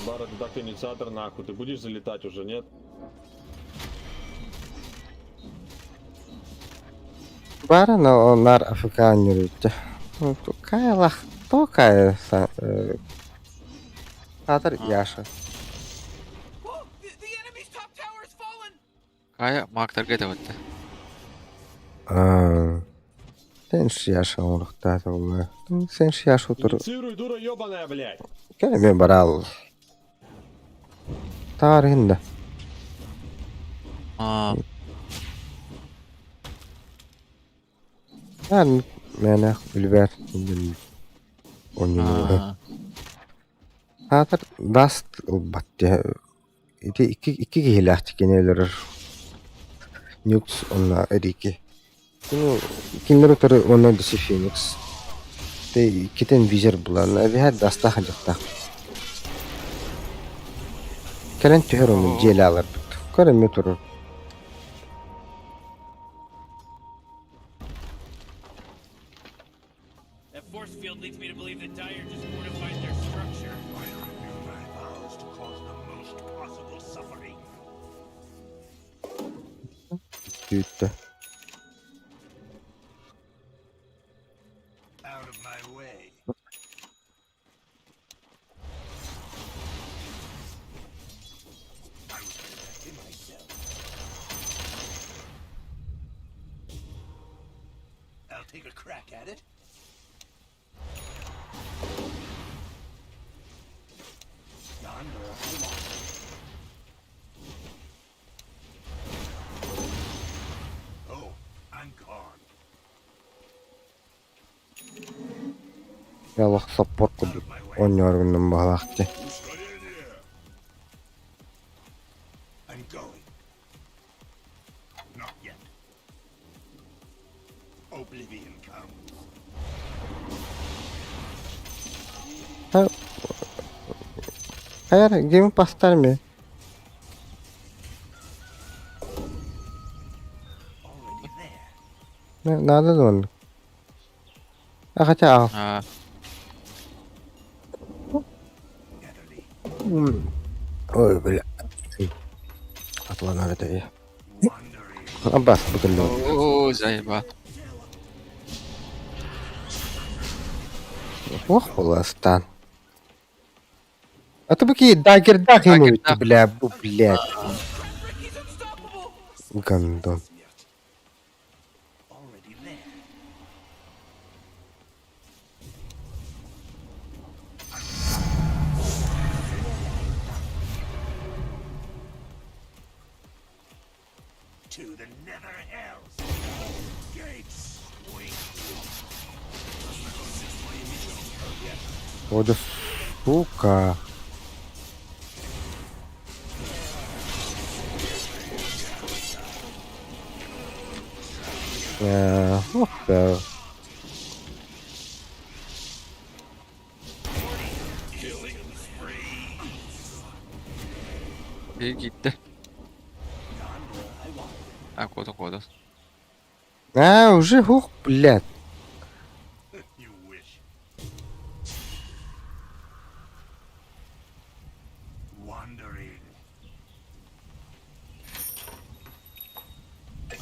Бара, ты так инициатор нахуй, ты будешь залетать уже, нет? Бара на нар африканерүтэ. Кайлах токай Катар Яша. Whoa, the enemy's top tower has fallen. Кая маактарга этебетте. Аа. Сен Яша оҥоруохтаах буолла. Сен Яша утур Инициируй, дура ебаная, блядь! кэлэ барал. Таарында. Аа, Ан мэнэ үлбэр онньуулар. аа. Хаатар даст ылбат ити икки икки киһилээх кинилэр Нюкс уонна Рики. Ну, кинилэр утары уонна Диси Феникс. Иккитин визер булан, эбиһэр дастаах дьахтаах. Кэлэн түһэр ону дьиэлэ аларбыт. Көр эмиэ турар. That force field leads me to believe that Dire just fortified their structure. I renew my vows to cause the most possible suffering. Күүттэ. Out of my way. I was protecting myself. I'll take a crack at it. Yonder I wander. Oh, I'm gone. Ялах саппор курдук оонньооргуннан баҕалаах дии. I'm going. Not yet. Oblivion comes. Ha, Hayır, Game Pass'tar mı? Already there. Наада да оннук. А хотя аҕал. Аа, Netherly. Ой, бля. Атланар это Wandering. Аббас бутыльный. оо, заеба. Ох, Холостан. А то быки дагер даг ему Дагер ведь, даг. бля, бу, блядь. He's unstoppable. Гандон. Смерть. Already there. To the nether hells. Gates swing. Вот да сука. Ох, да. Киирдэ. А, куотун куотун. А, уже, ух, блядь. You wish. Wandering.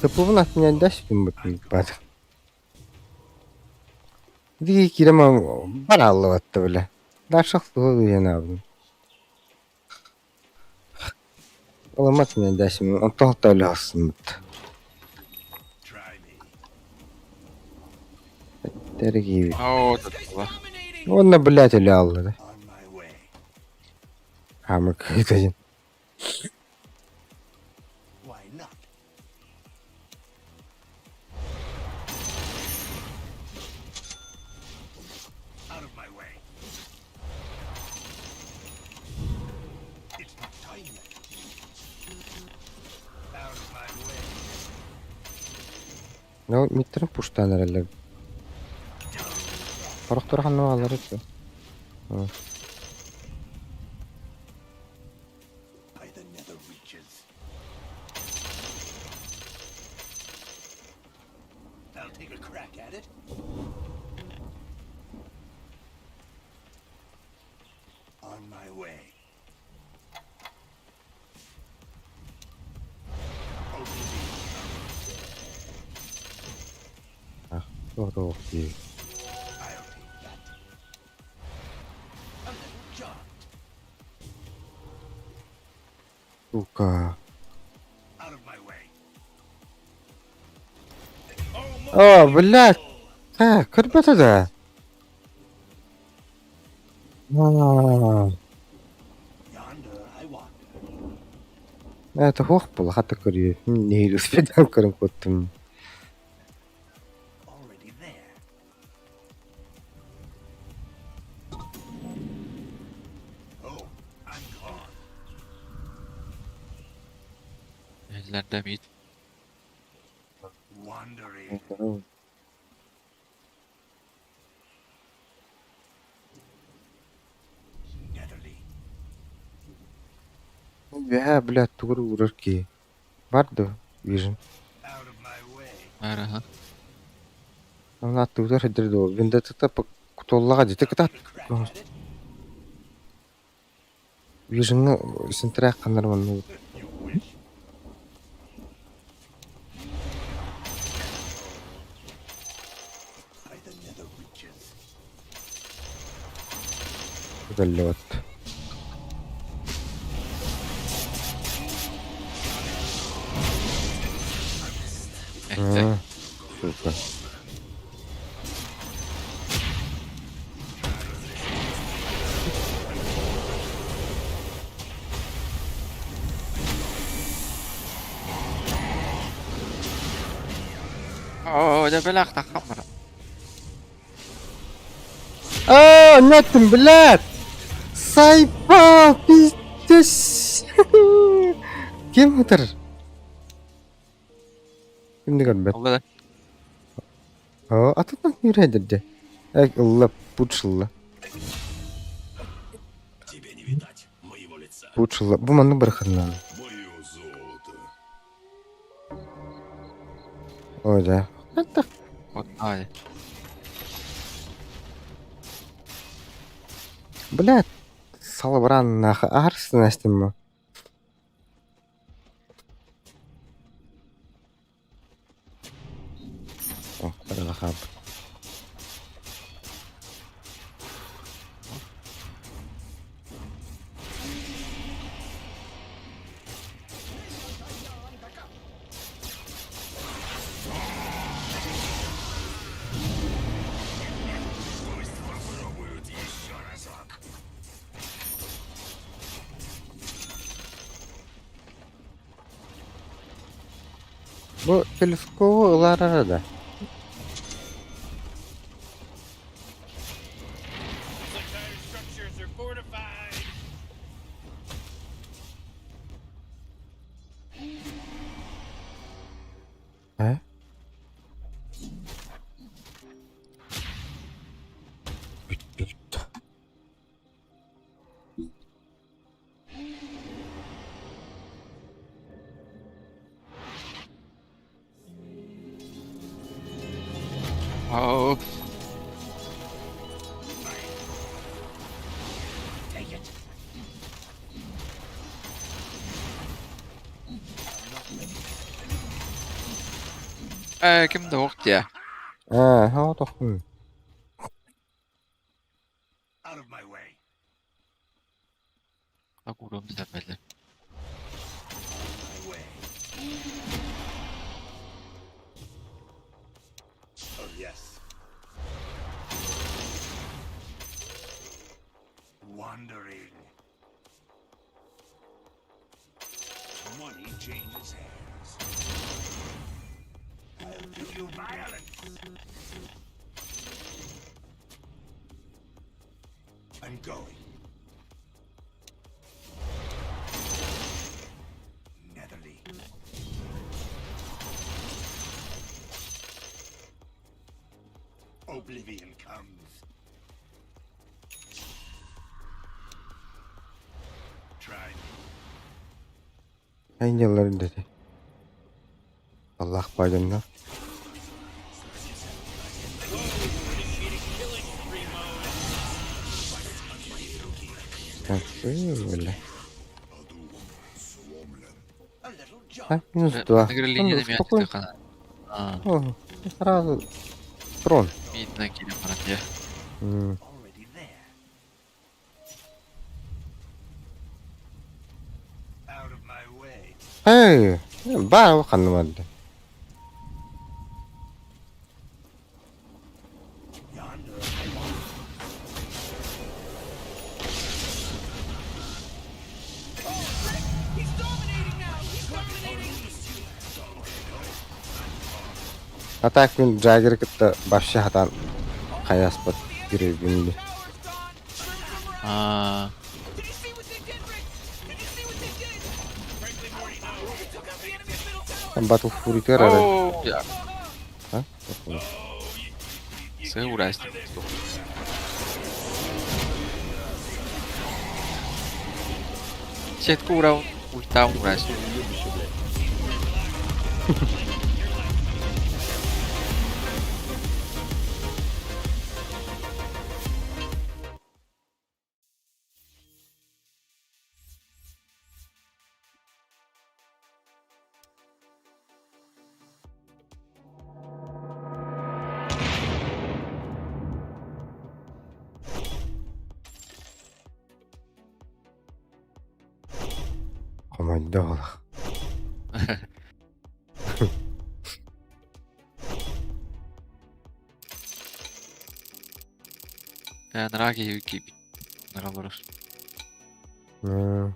Ты от меня дашь бат? Дии кирема бар аллыватта бля. Дашах суһу абын. Аламат меня дашь, онтон төлө хасымыт. Try me. Дорогие. Оо, This guy's татла. dominating. Онна, блядь, эле аллы да. On my way. Хамык один. Why not? Out of my way. It's not time yet. Out of my way. Ну, миттерин пуштан эрэллэр. Хорохтор ханна алар это. By the nether reaches. I'll take a crack at it. On my way. Oblivion Туох дии. I'll take that. A little jaunt. Сука. Out of my way. О, блядь. А, көрбөтө да. А, Yonder I wander. Это хуох була хата көрүө. Не успедан көрөн коттум. Already there. Oh, I'm gone. Эллэрдэ мид. Wandering. Үөһээ блядь тугу эрэ уурар киһи. Бар дуо, Vision? Out of my way. Араха. Онно аттыбытыгар сылдьар дуо? Вендеттата кутуллаҕа дьити кытаат. Crack at it. Visionҥа синтрээх ханнар манна You wish. By the nether reaches. кэллэбэт. Эттэ. Сука. Оо, дьэ бэлэх таххаммара. А, неттим, блядь! Сайпал, пиздец! Ким ытыр? Кимди көрбөт? Олла да. О, атынан юрәдерде. Эй, ылла, пуч ылла. Тебе не видать моего лица. Пуч ылла. Бу манны бырахыннан. Мое золото. Ой, да. Это Вот, ай. Блядь, салыбыран нахы арсын әстім. О, бір хаб. Пусть попробуют еще разок. Бу телескобу ылар арада. Looks like dire structures are fortified. Ә? Бүт-бүт. Оо. Take it. Э, ким да ох дия. А, ха, тохун. Out of my way. Акурум сәбәле. My way. Oh yes. Wandering. Money changes hands. I'll give you violence. I'm going. Netherly. Oblivion comes. Try me. Әйнелерин dedi. Allah paydanına. Whoa, initiating killing spree mode. Böyle. A little jaunt. А, минус два. Линия Ну, спокойно. мятты А, О, сразу трон. видно килем барат я. М, Already there. Out of my way. Эй, бар ханнымады. Yonder I wander. Oh, Rick! He's dominating now! He's dominating! А так мен Джаггер кытта вообще хатан хаяспат The enemy's киребинди. middle tower's gone! Serves them right! А, Did you see what they did, Rick? Did you see what they did? Frankly, Morty, no. They took out the enemy's middle tower! Батл Fury террор. Оо, я. А? Oh, you Сыурайс. Сетку урау. Ультам мразь. Ты уебище, блядь. Хомойдо олох. Нараги кип. Наралорус. М.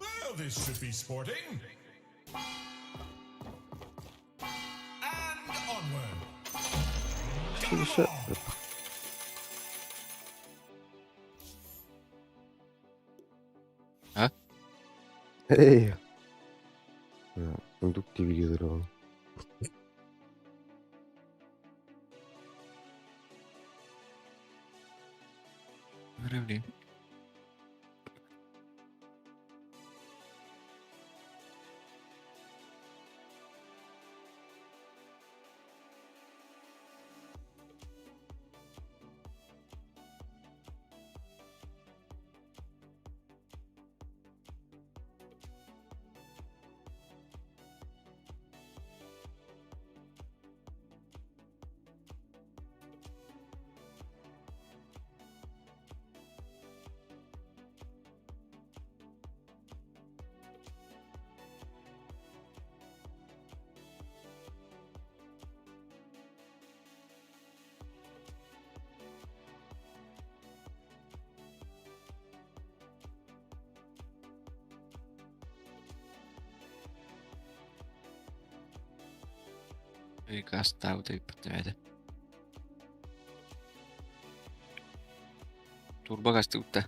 Well, this should be sporting. And onward. 这个是 А? Эй. Сундук телевизора. Ревли. Гаставды бітті. Турба гасты утта.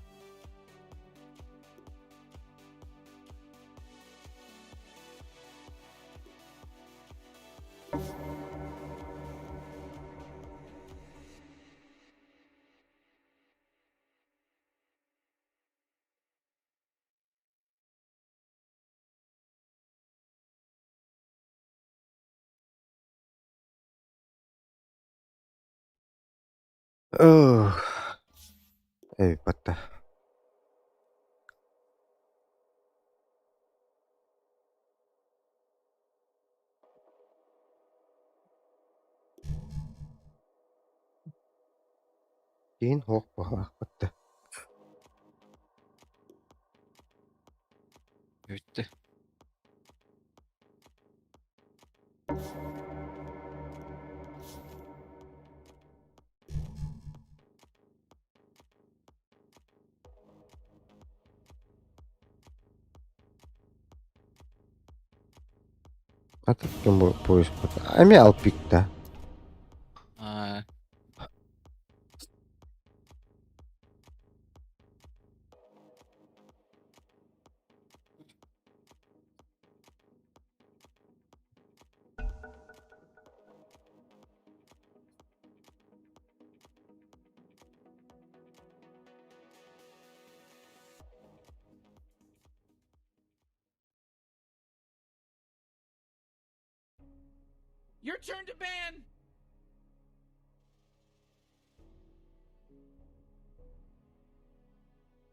Ох. Эй, батта. Кейин хоох баҕалаах батта. Бүттü. Атыккын бу поиск бата. Эми алпикта. А, Your turn to ban.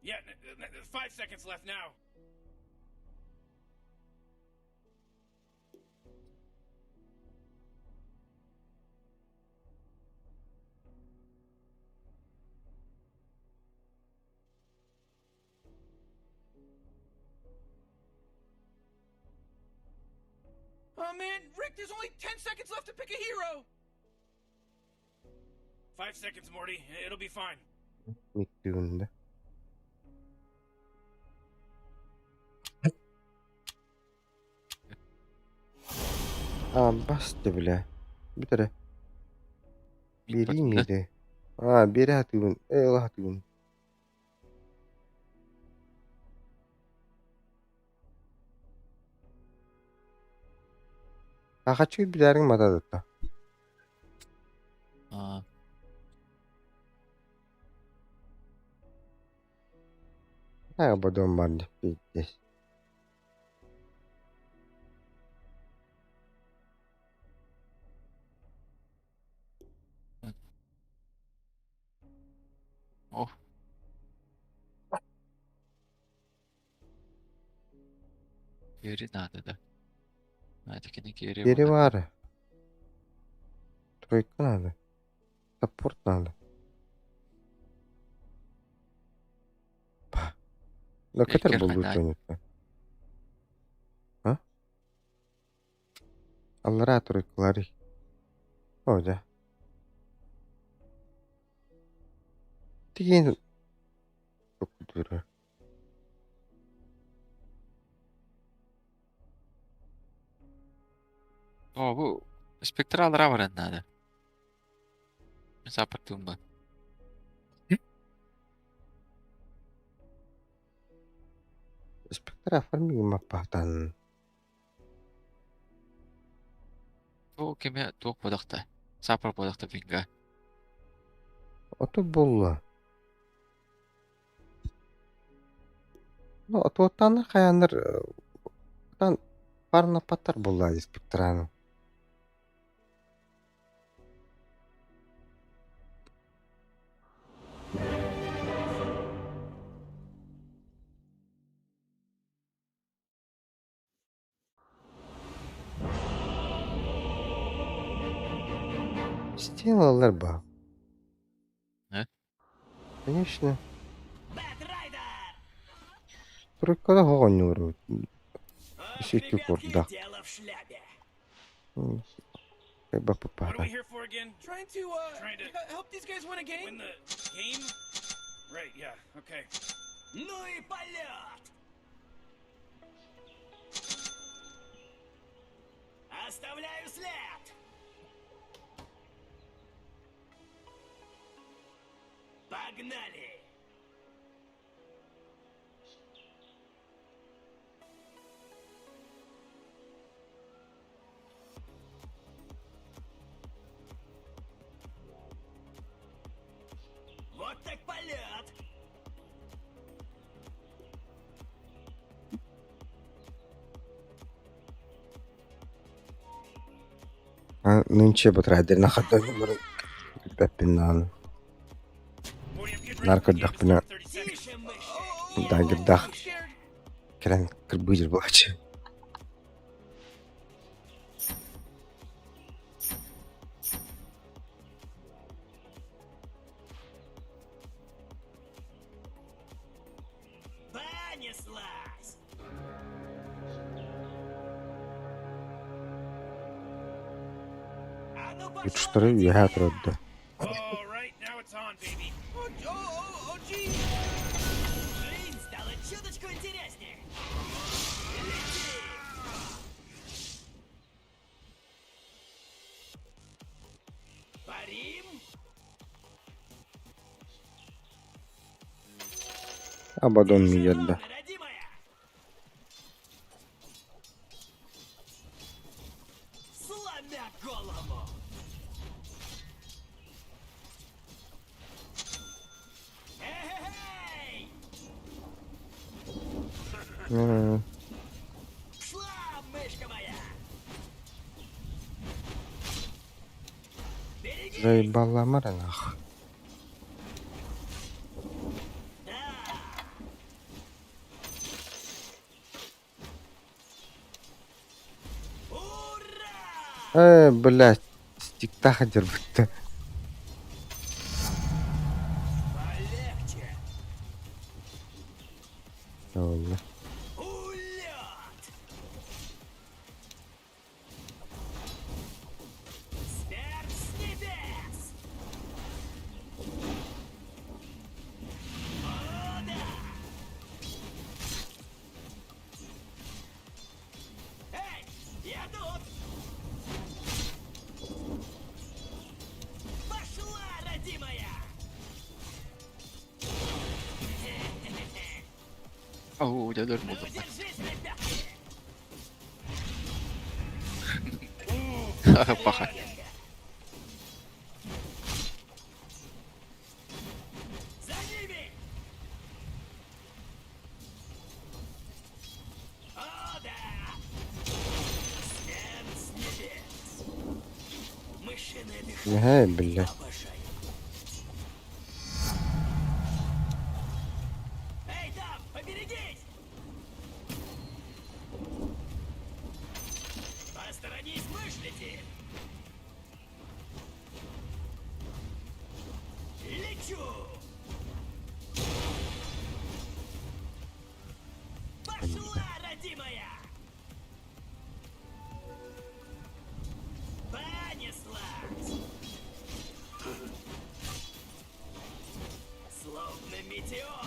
Yeah, 5 seconds left now. Oh man, Rick, there's only 10 seconds left to pick a hero. 5 seconds, Morty. It'll be fine. Миттүүндэ. А, басты бля. Бүтэрэ. Мид Биэрии бардын да? миди. А, биэрэ сатыыбын. Э, ыла сатыыбын. Хаччы билээриҥ матадытта. Аа. Аа, бодом бар пиздец. О. Geri надо да. Это кини geri Бери буолла. баар. Тройка надо. Саппорт надо. Па. Да көтөр Икки булду ханаа. тонютта. А? Аллараа тройкалары. О, да. Тигин дура. О, бу спектрал баран надо. Мин саппортуум ба. Спектра фарминг маппатан. Бу кеме туох бодохта. Саппорт бодохта бинга. Ото булла. Ну, отуоттан хаяннар тан парна паттар булла спектраны. Стилалар ба. Э? Конечно. Бэтрайдер! Тройкада хоҕонньууру. Ох, Исекки ребятки, курдак. дело в шляпе. What are Баппата. we here for again? Trying to help these guys win a game. Win the game? Right, yeah, okay. Ну и полет! Оставляю след! Погнали! Вот так полет! Нынче батрайдер хаттан бэппиннаан. Morty, I'm getting ready for the game to Наркодахпына start in 30 seconds. Тише, мыши! дагырдах I'm scared. кэлэн кырбыжыр буолааччы. Понеслась! А ну пошла Үчтары үөһэ турарда. All right, now it's on, baby. Oh, oh, oh, oh, gee. Жизнь стала чуточку интереснее. Лети! Парим? Абадон Держи миердэ. ровно, родимая! Сломя голову! Эй! Шла, мышка моя! Берегись! Заебала нах. Да! Ура! Э, блядь, стиктаха дербытта. Полегче! Олла. Улет! Оо, дьэ өлөр Ну, буоллум. держись, ребятки! Паха. За ними! О, да! Смерть с небес! Мышиное дыхание Эй, блядь. обожаю. Эй, там, поберегись! Посторонись, мышь летит! Лечу! Пошла, родимая! Понеслась! Словно метеор!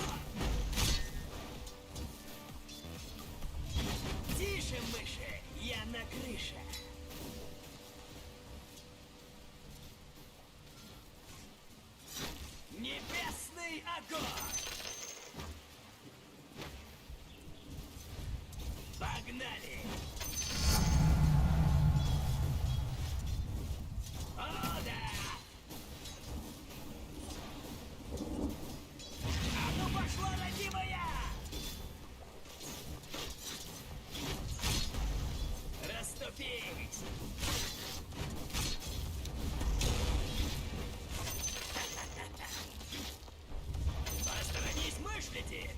Тише, мыши, я на крыше. Небесный огонь! Погнали! О, да! А ну пошла, родимая! Раступись! Посторонись, мышь летит!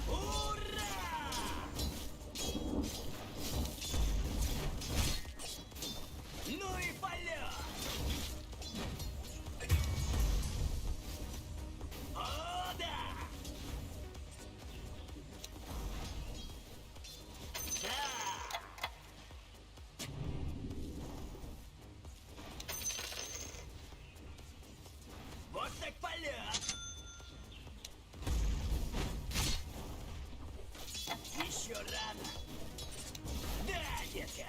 Ура! Ну и полет! О, да! Да! Вот так полет! Еще рано. Да, детка.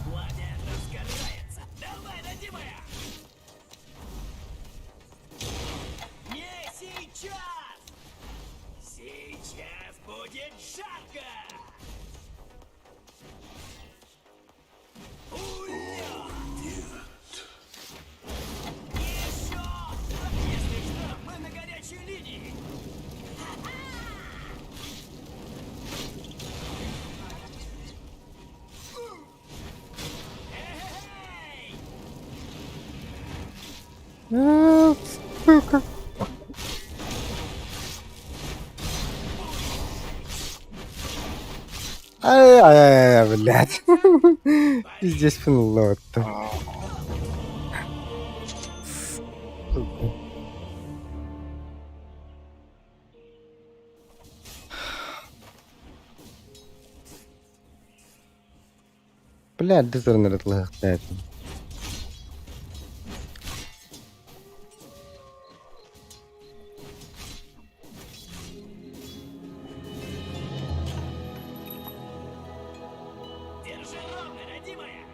Пламя разгорается. Давай, родимая! Не сейчас! Сейчас будет жарко! Улет! Еще! Если что, мы на горячей линии! Эй! А, Сука. Ай-яй-яй, блядь. Пиздец, пнуло-то. Сука. Блядь, дизайнер легтет. Держи ровно, родимая!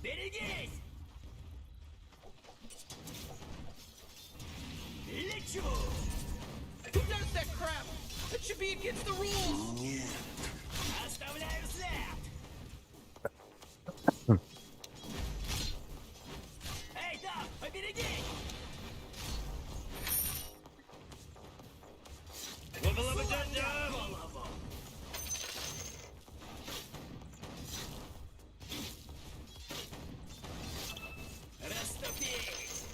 Берегись! Лечу! Who does that crap? That should be against the rules. Оставляю след! Эй, там, поберегись! Сломя голову! Раступись!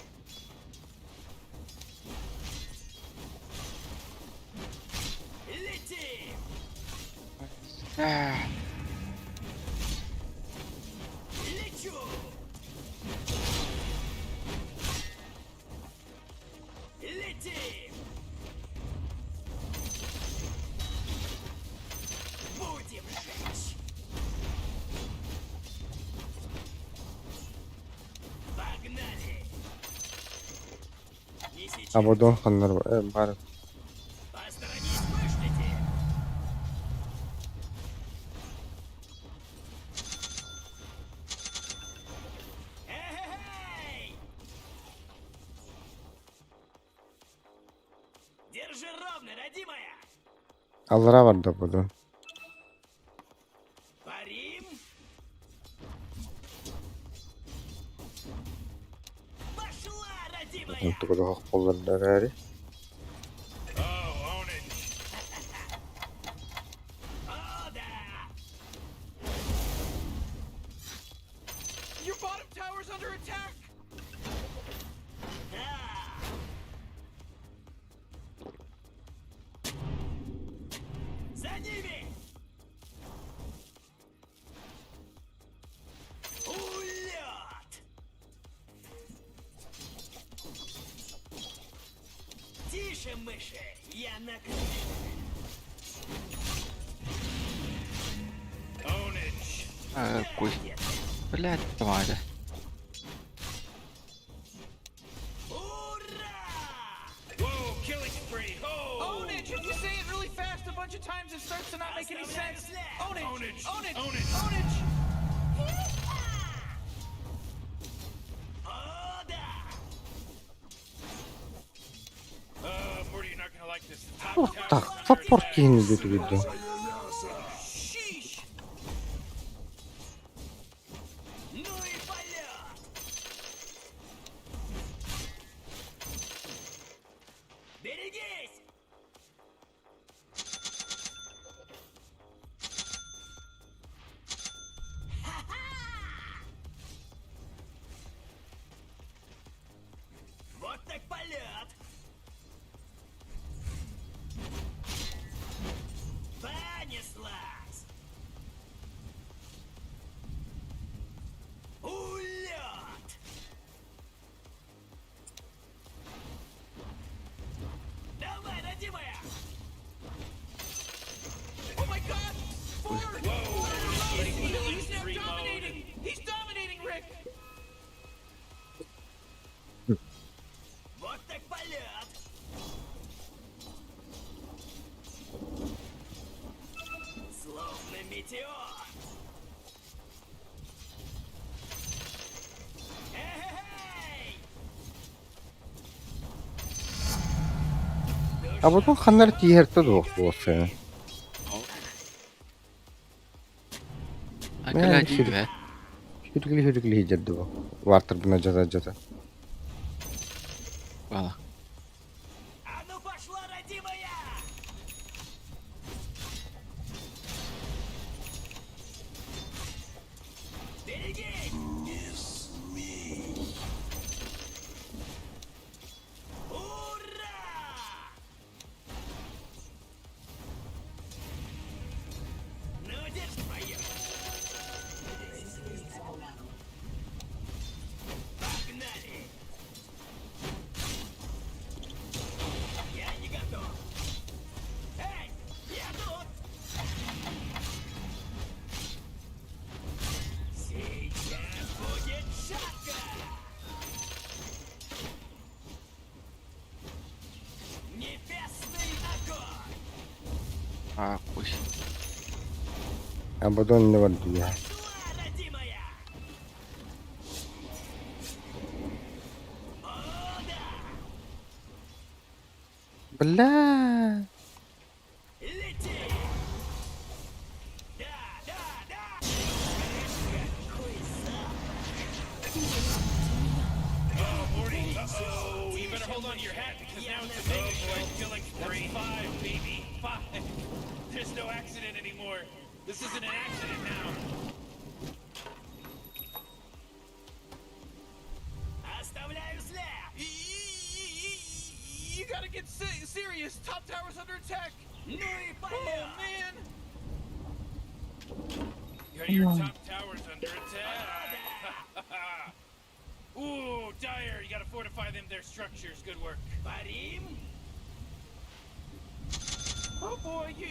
Лети! Лечу! Летим! Будем жечь! Погнали! Не сейчас. Абадон ханнар бар. Посторонись, мышь летит! Аллараа барда буолуо. Парим? Пошла, родимая! Тугу да хохполлордо эрээри. Oh, ownage. О, да! Your bottom tower's under attack. Да! За ними! Улет! Тише, мыши, я на крыше. Ownage. Э, куй. Блядь, давай, да. Ура! Whoa, killing spree. Oh. Ownage! If you say it really fast a bunch of times, it starts to not make any sense. Ownage! Ownage. Ownage! Ownage. Ownage! О, да! Morty, you're not gonna like this. The top Туох tower's так, under саппорт attack. киһини диэтигит дуу. Sheesh! Ну и полет! Берегись! Ха-ха! Вот так полет! Понеслась! Улет! Давай, родимая! Oh my god! Four! Whoa. He's now Spree mode. dominating! He's dominating, Rick! Вот так полет! Словно метеор! Эй! Абытын ханнар тииһэртэ дуох буолсайын. А Мэ, кэлэ сүр- дии Сүргүлү сүргүлү иһдэр дуо. Вартырбына жата-жата. Бала. А ну пошла, родимая! Берегись! Не смей. Ура! Ну, держи твою! Погнали! Я не готов! Эй, я тут! Сейчас будет жарко! Небесный огонь! А, куй. Абадон не бар дии. Пошла, родимая! О, да! Бля. Лети! Да, да, да! Какой запах! Oh, Morty. Uh-oh. You better hold on to your hat because now it's a mega boy killing spree. That's five, baby. Five. There's no accident anymore. This isn't an accident now. Оставляю след! You gotta get serious! Top tower's under attack! Ну и Oh полет! man! Your top tower's under attack. Ooh, Dire, you gotta fortify them their structures. Good work. Парим? Oh boy, you,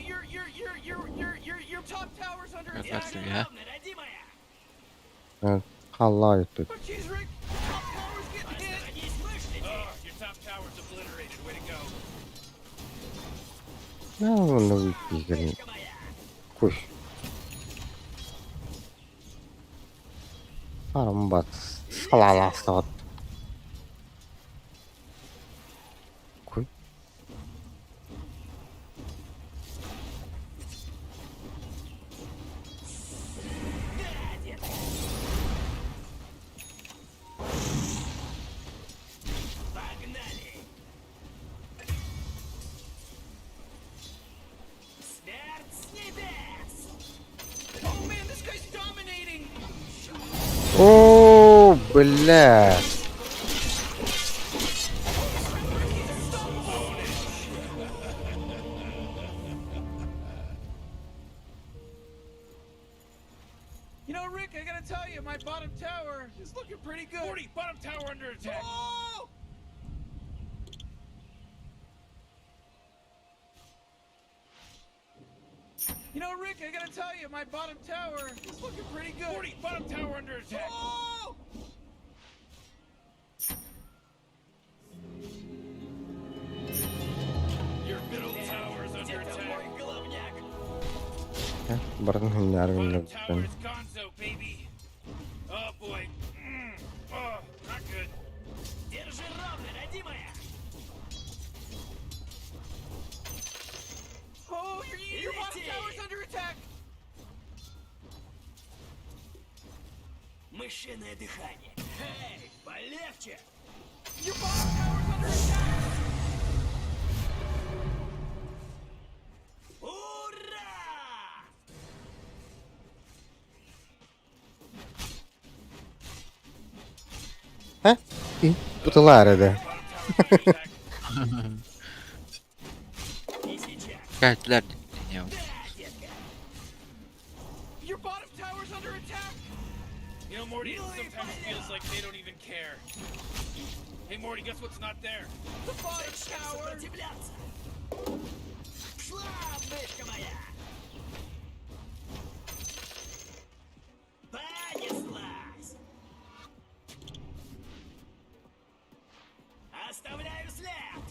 your top tower's under That's attack! it, yeah. Ровно, родимая! Халла тут. Oh jeez, Rick! Top tower's getting hit! Посторонись, мышь летит! Oh, your top tower's obliterated. Way to go. Ну, киһи Мышка моя! Куй. Арымбат. Салаластаҕыт. Куй. Бля! You know, Rick, I gotta tell you, my bottom tower is looking pretty good. Morty, bottom tower under attack. Oh! You know, Rick, I gotta tell you, my bottom tower is looking pretty good. Morty, bottom tower under attack. Oh! Your middle tower is under Где-то attack. мой головняк. Барытын хынньаары Bottom гыннарбыттан. tower is gonzo, baby. Oh boy. Oh, not good. Держи ровно, родимая. Oh, your bottom Лети! tower's under attack! Мышиное дыхание. Эй, полегче. Your bottom tower's under attack! Ура! Һэ? Бутылаар эрэ. Не сейчас. Кэллэр не Да, детка. Your bottom tower's under attack! You know, Morty, it sometimes feels like they don't even care. Hey, Morty, guess what's not there? The bottom Зачем tower! сопротивляться? Шла, мышка моя! Понеслась! Оставляю след!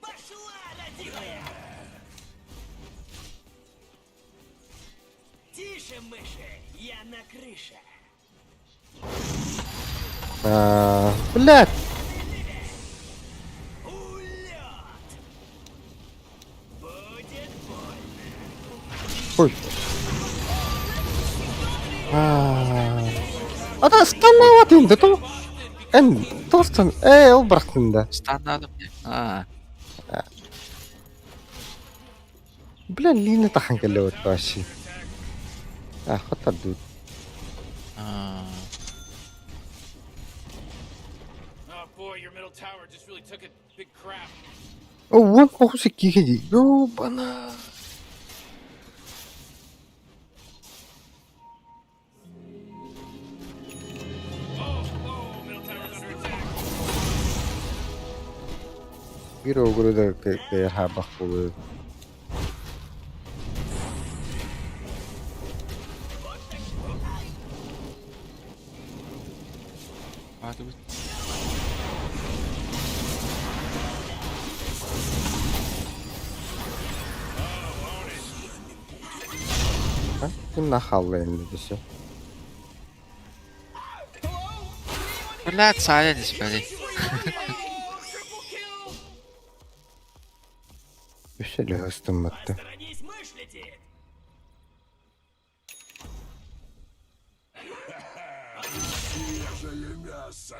Пошла, родимая! Тише, мыши, я на крыше. Аа, блядь! Улет! Будет больно. Ой. Аа. Одоо станават юм да туу. Эн туустан ээ ол бырахтын да. Станнадым дии. Аа. Бля лина тахан кэллэбит вообще. А хотар дуу. Аа. Oh boy, your middle tower just really took a big crap. Оо оҕус иккигэ дии. Ёбана. Oh, oh, middle tower's under attack. Биир огуру да кэйэр хаабах буолуо. Баатыбыт. Ким хаалла иннэ дэсэ. Блядь, саайан испэдий. Oh, triple kill! Өссө лөһөстөммөттө. Посторонись, мышь летит! Свежее мясо!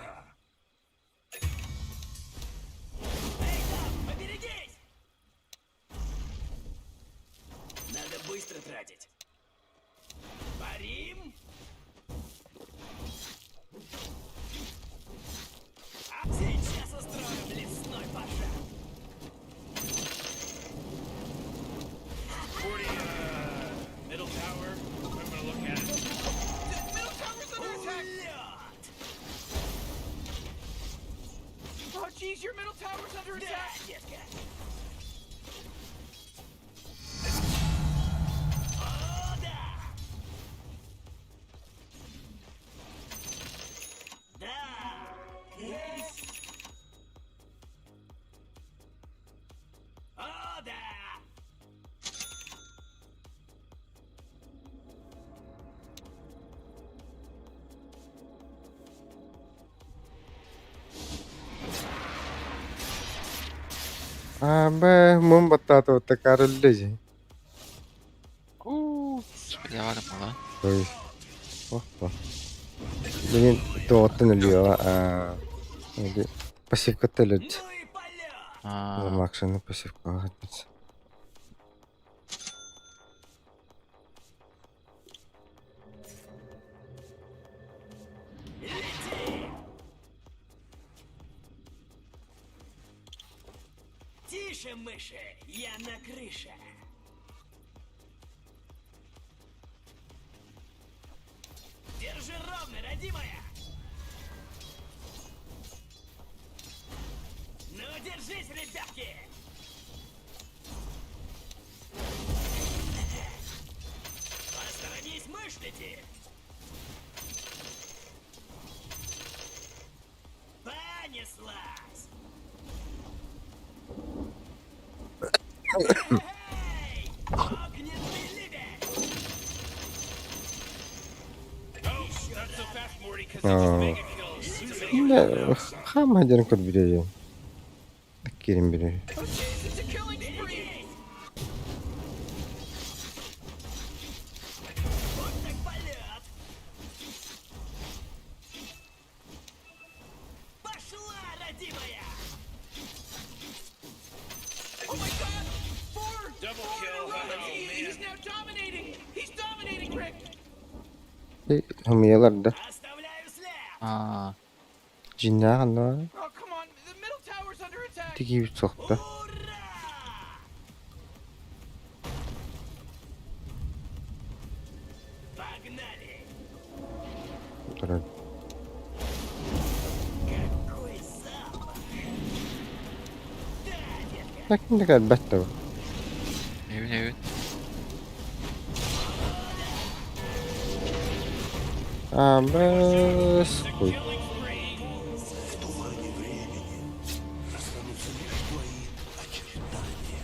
Эй, там, поберегись! Надо быстро тратить. Парим? А сейчас устроим лесной пожар. Morty, middle tower. I'm gonna look at it. The middle tower's under attack! Улет! Oh, jeez, your middle tower's under Да, attack! детка. О, да! Да! О, да! Аа бэ мөн баттаата карыллы. Уу. Спелявадым була. Ой. Ох. Билин туоттан өлүөҕэ аа пассивката өлөт. Ну и полет! Аа. Максаны пассивкаҕа хатбыт. мыши, я на крыше. Держи ровно, родимая! Ну, держись, ребятки! Посторонись, мышь летит! Понеслась! Эй! Огненный ливень! Oh, not so fast, Morty, because they just mega kills. It's a mega Бля, хам один код бери. Кирим бери. Oh jeez, it's a killing spree. Вот так полет! Пошла, родимая! Oh my god! Four! Double four in a kill. row. Oh, He's man. now dominating! He's dominating, Rick! Хумиялар да. Оставляю след! Аа. Жиннаа ханна. Oh, come on! The middle tower's under attack! Тиги сохта. Ура! Погнали! Турар. Какой запах! Да, детка! Такин да бэтта. Эвин эвин. А, бэс. Хуй. Killing spree. В тумане времени останутся лишь твои очертания.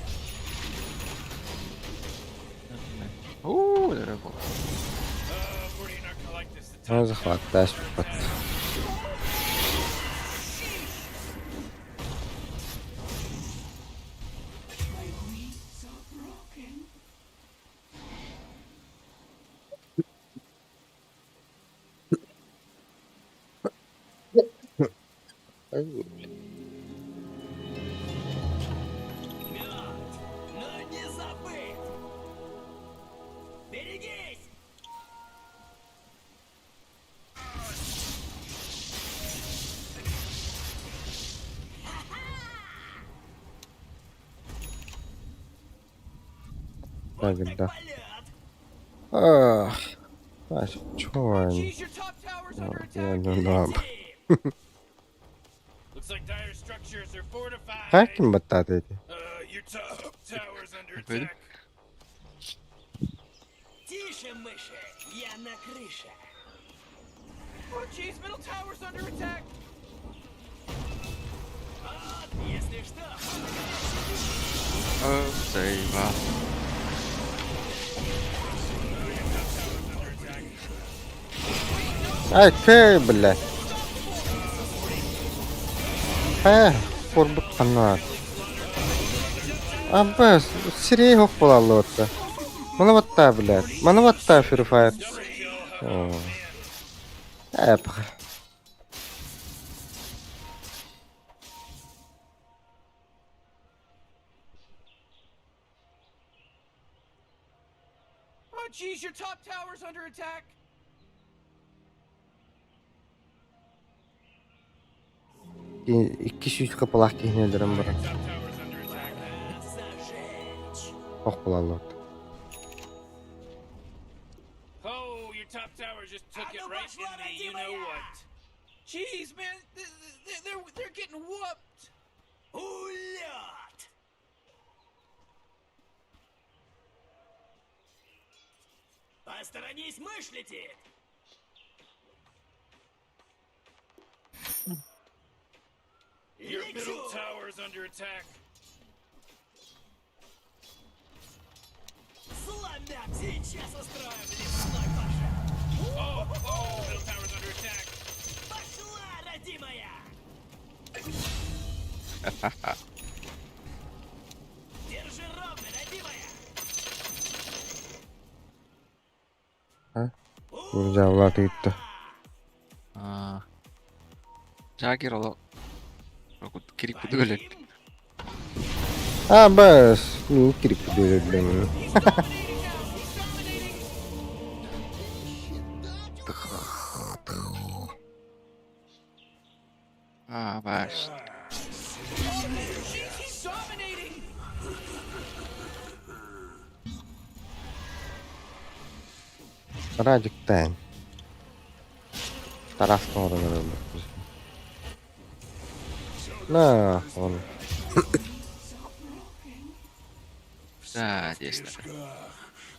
Уу, дөрөв. Morty and Arcalictus, the top Ну, захват, даш бат. Мед, но не забыть! Берегись! Так, да. Полет! Ах. А, чё они? Jeez, your top tower's under Я attack! не знаю. Летим! Looks like dire structures are fortified. Хаким баттат эти. Your top tower's under Ready? attack. Тише, мыши! Я на крыше! Oh jeez, middle tower's under attack! Вот, если что, Оо, зайва. Ай, кэй, бля. Э, курбут ханна. Аббас, сирей хох булаллы отта. Мана батта, блядь. Мана батта, Free Fire. О. Э, пх. Oh jeez, your top tower's under attack! Икки сүүс капалаах киһинэлэрин баран Top tower's under attack. зажечь! хох булаллы отта. Oh, your top tower just took it А ну right пошла, in the you know родимая! what. Jeez, man, they're getting whooped! Улет! Посторонись, мышь летит! Your middle Лечу! tower's under attack. Сломят! Сейчас устроим лесной пожар! Oh, oh, middle tower's under attack. Пошла, родимая! Держи ровно, родимая! Уржаалаа тыытта. Аа. Жагер олоо. Кирип күдүгөлөр. Аббас, ну кирип күдүгөлөр. He's dominating now! He's dominating! Аа, бааш. Jeez, he's dominating! Радик тайм. Тараска оҥорон эрэллэр. На, он. Да, здесь надо.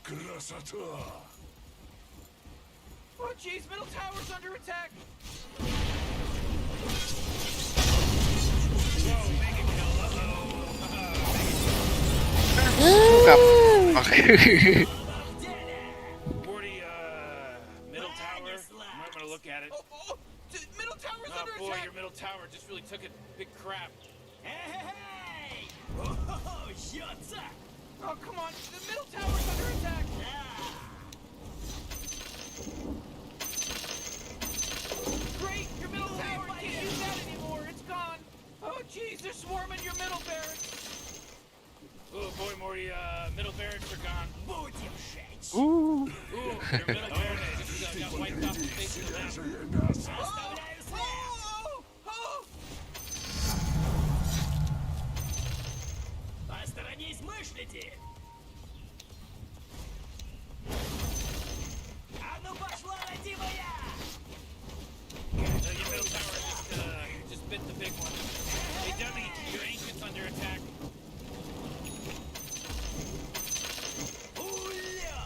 Красота! Oh jeez, middle tower's under attack. Сука! Ах. Morty, middle tower. You might want to look at it. Oh, oh, middle tower's Oh under boy, attack. your middle tower just really took a big crap. Эй! О, ёца! Oh, come on, the middle tower's under attack. Great, your middle tower can't use that anymore. It's gone. Oh jeez, they're swarming your middle barracks. Oh boy, Morty, middle barracks are gone. Будем жечь! У. Ooh, your middle barracks just got wiped off the face of the map. Оставляю след! Oh, oh, Посторонись, мышь летит! А ну пошла, родимая! Your middle tower just bit the big one. Hey, dummy, your ancient's under attack. Уля!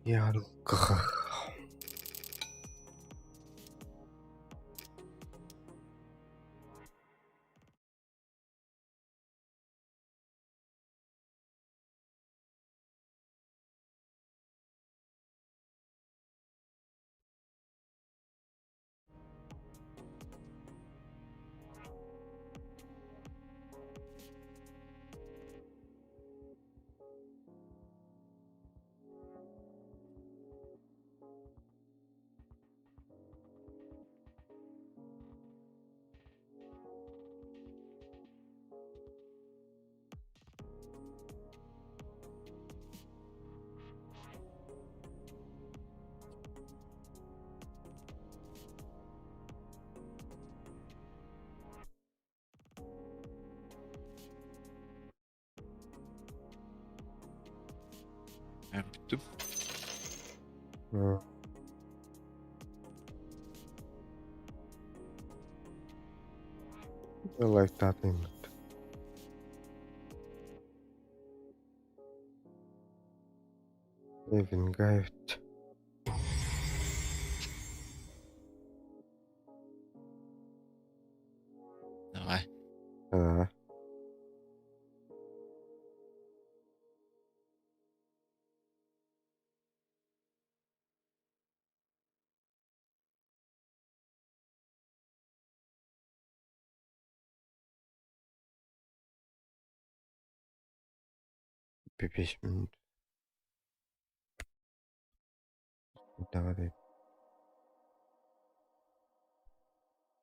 Ярках. Бүттүм. Лайктаатым. Эвин Гайвт. Давай. Аа. Пипись минут. Давай.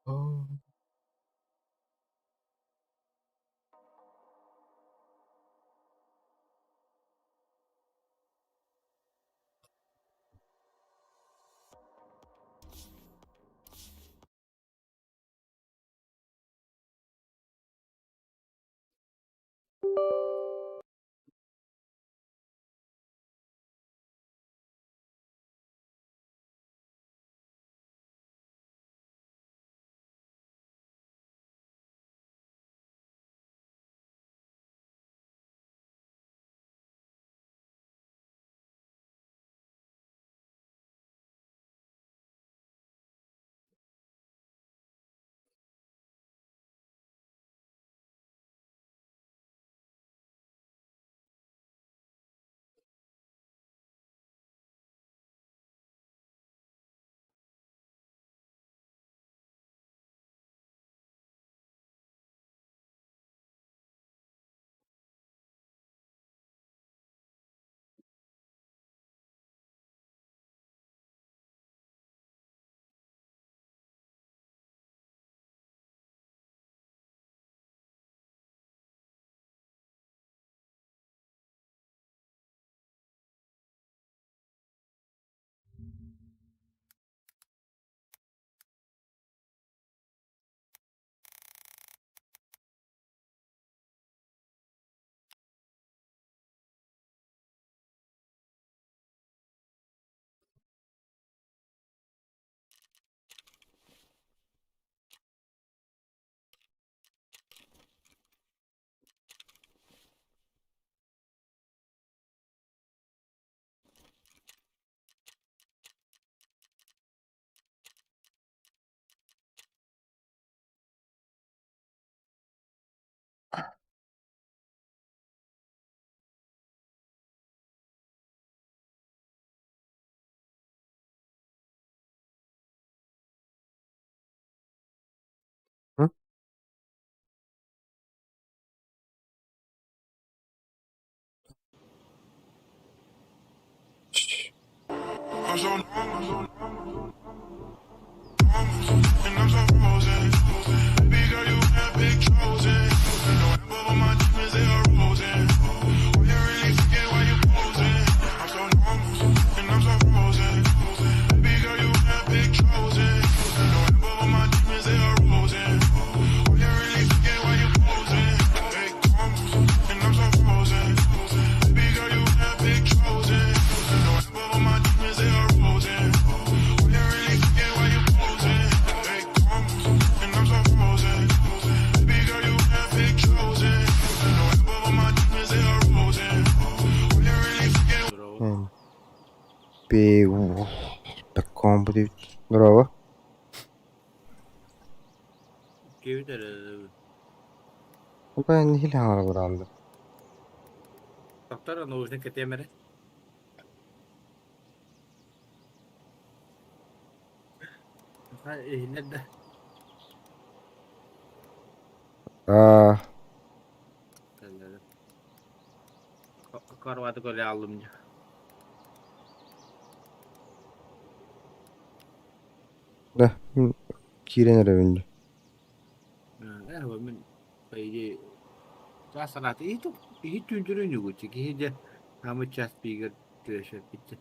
Oh. Здорово. Нэһиилэ хаҥаралараанды. Доктор научный кэтиэм эрэ. Иһиннэр да. Аа, Карваты көрө аллым дьэ. да, киирэн эрэбин дии. Э, мин по идее чаас санаата иһит иһит түүнтүрүн үгүччү киһи дьэ хаамыт час пиигэр түөшөппүтчэ.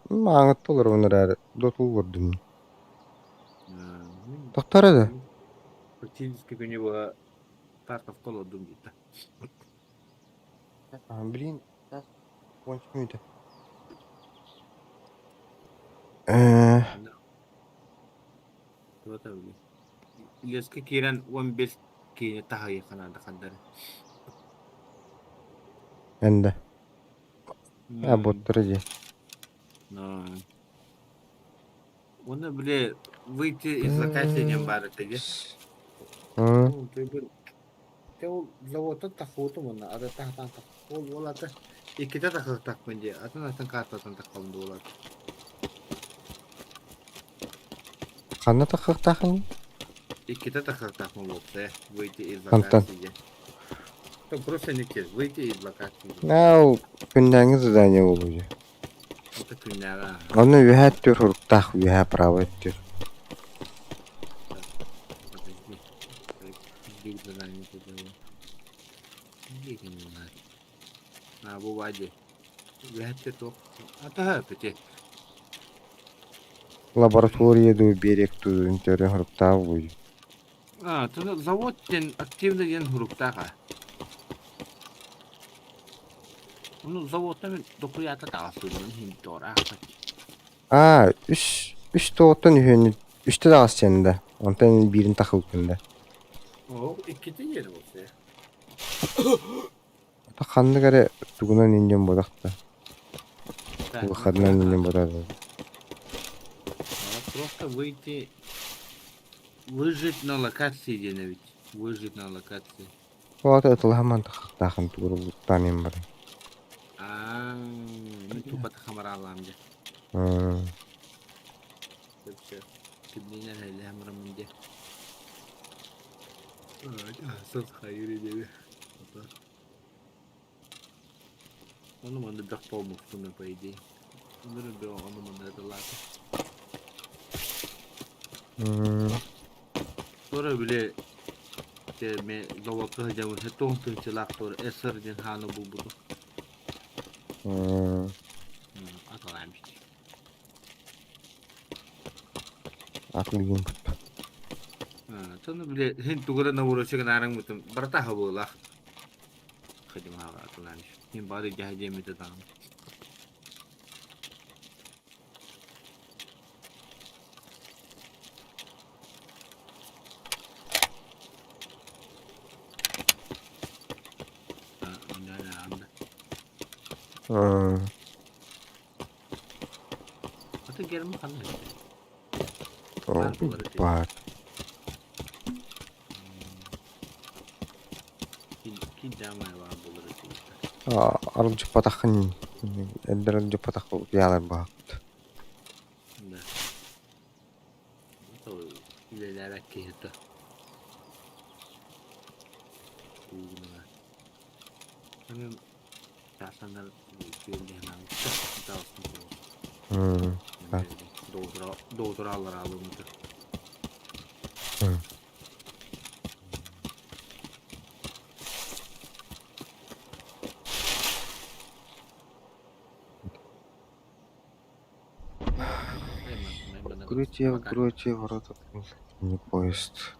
Мааҥытта олоробун эрээри, дотул көрдүм. Тохтор да? Практически күнү быһа Тарковка олордум диэтэ. Блин, сейчас 13 мүнүүтэ. Леска киирэн 15 киинэ таһыйыахха наада ханнары. Энде. А боттара дии. Уонна били выйти из локации диэн баар этэ дии. Те ол заводтан таххыбытым уонна аты таһтан ол ол аты иккитэ тахсыахтаахпын дии атын атын картаттан таххабын буолар. Ханна таххыахтааххын? Иккитэ тахсыахтаахпын уопсайа выйти из Хантан? локации диэн. То просто не выйти из локации. Ол күннээҥи задание буолуо дии. Это күннээҕи Онно үөһээ өттүгэр суруктаах үөһээ правый өттүгэр. Подожди. Биир задание делаю. А, бу бади. Үөһэттэ туох. Атаһа пити. Лаборатория дуу, берег дуу интерен суруктаах буолуо. А, то завод диэн активный диэн суруктаах аа. Ону заводтан мин докуйаата таҕыстыбын иһин туораахпат. Аа, үс үс тоҕуттан үһүөнү үстэ даҕас да. Онтон биирин тахылтын да. Оо, иккитэ диэри буолсуйа. Ханнык эрэ тугунан инньэн буолах да. Выходынан инньэн буолар. Просто выйти, выжить на локации диэн эбит. Выжить на локации. Ол ытылаһаман тахтаахын тугурубуттаан баран. Аа, мен тупата хамараалаам дьэ. Сөп сөп. Кимнинэн элэһэмрамын дьэ. Сыл хайыр диэби. Ону манна бөх буолбуппун по идее. Онно бөх ону манна ытылаата. Туора били ме заводка сылдьабын тоҕус тыһыынчалаах туора СР диэн хааны булбутум. Аталаан бит. Атын Тону били хин тугура наурочек наараңмытым барата хабыылаах. Хадимаға аталаан. Хин бары дьаһа даҕаны. Аты герм ханна. Бар. Арылдьыппатаххын элдер арылдьыппатах утуйаалар баҕат. Да. Үлэлээбэт киһи Чаастаннар күөллэһэн М, так. Доутура аллараалымыты. М. Открытие, открытие, ворота, не поезд.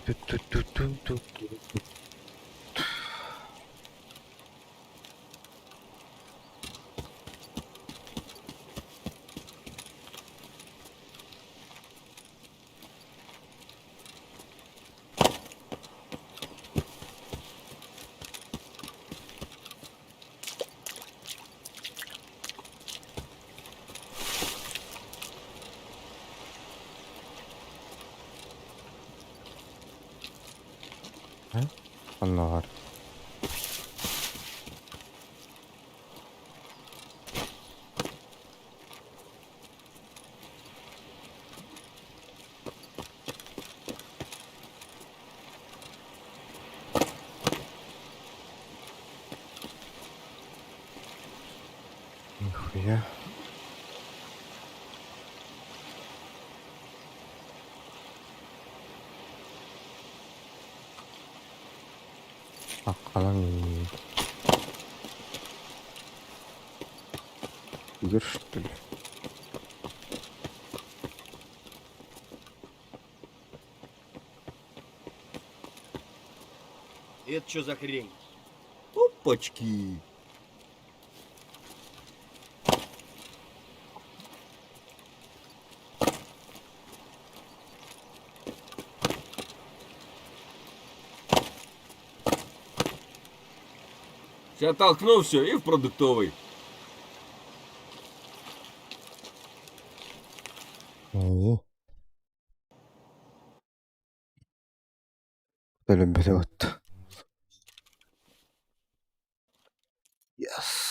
Ту-ту-ту-ту-ту. Оннооҕор Нихуя. Аккалаң Тигр, что ли? Это что за хрень? Опачки! Сейчас толкну все и в продуктовый. Оо. Төлөбүтэ отто. Yes.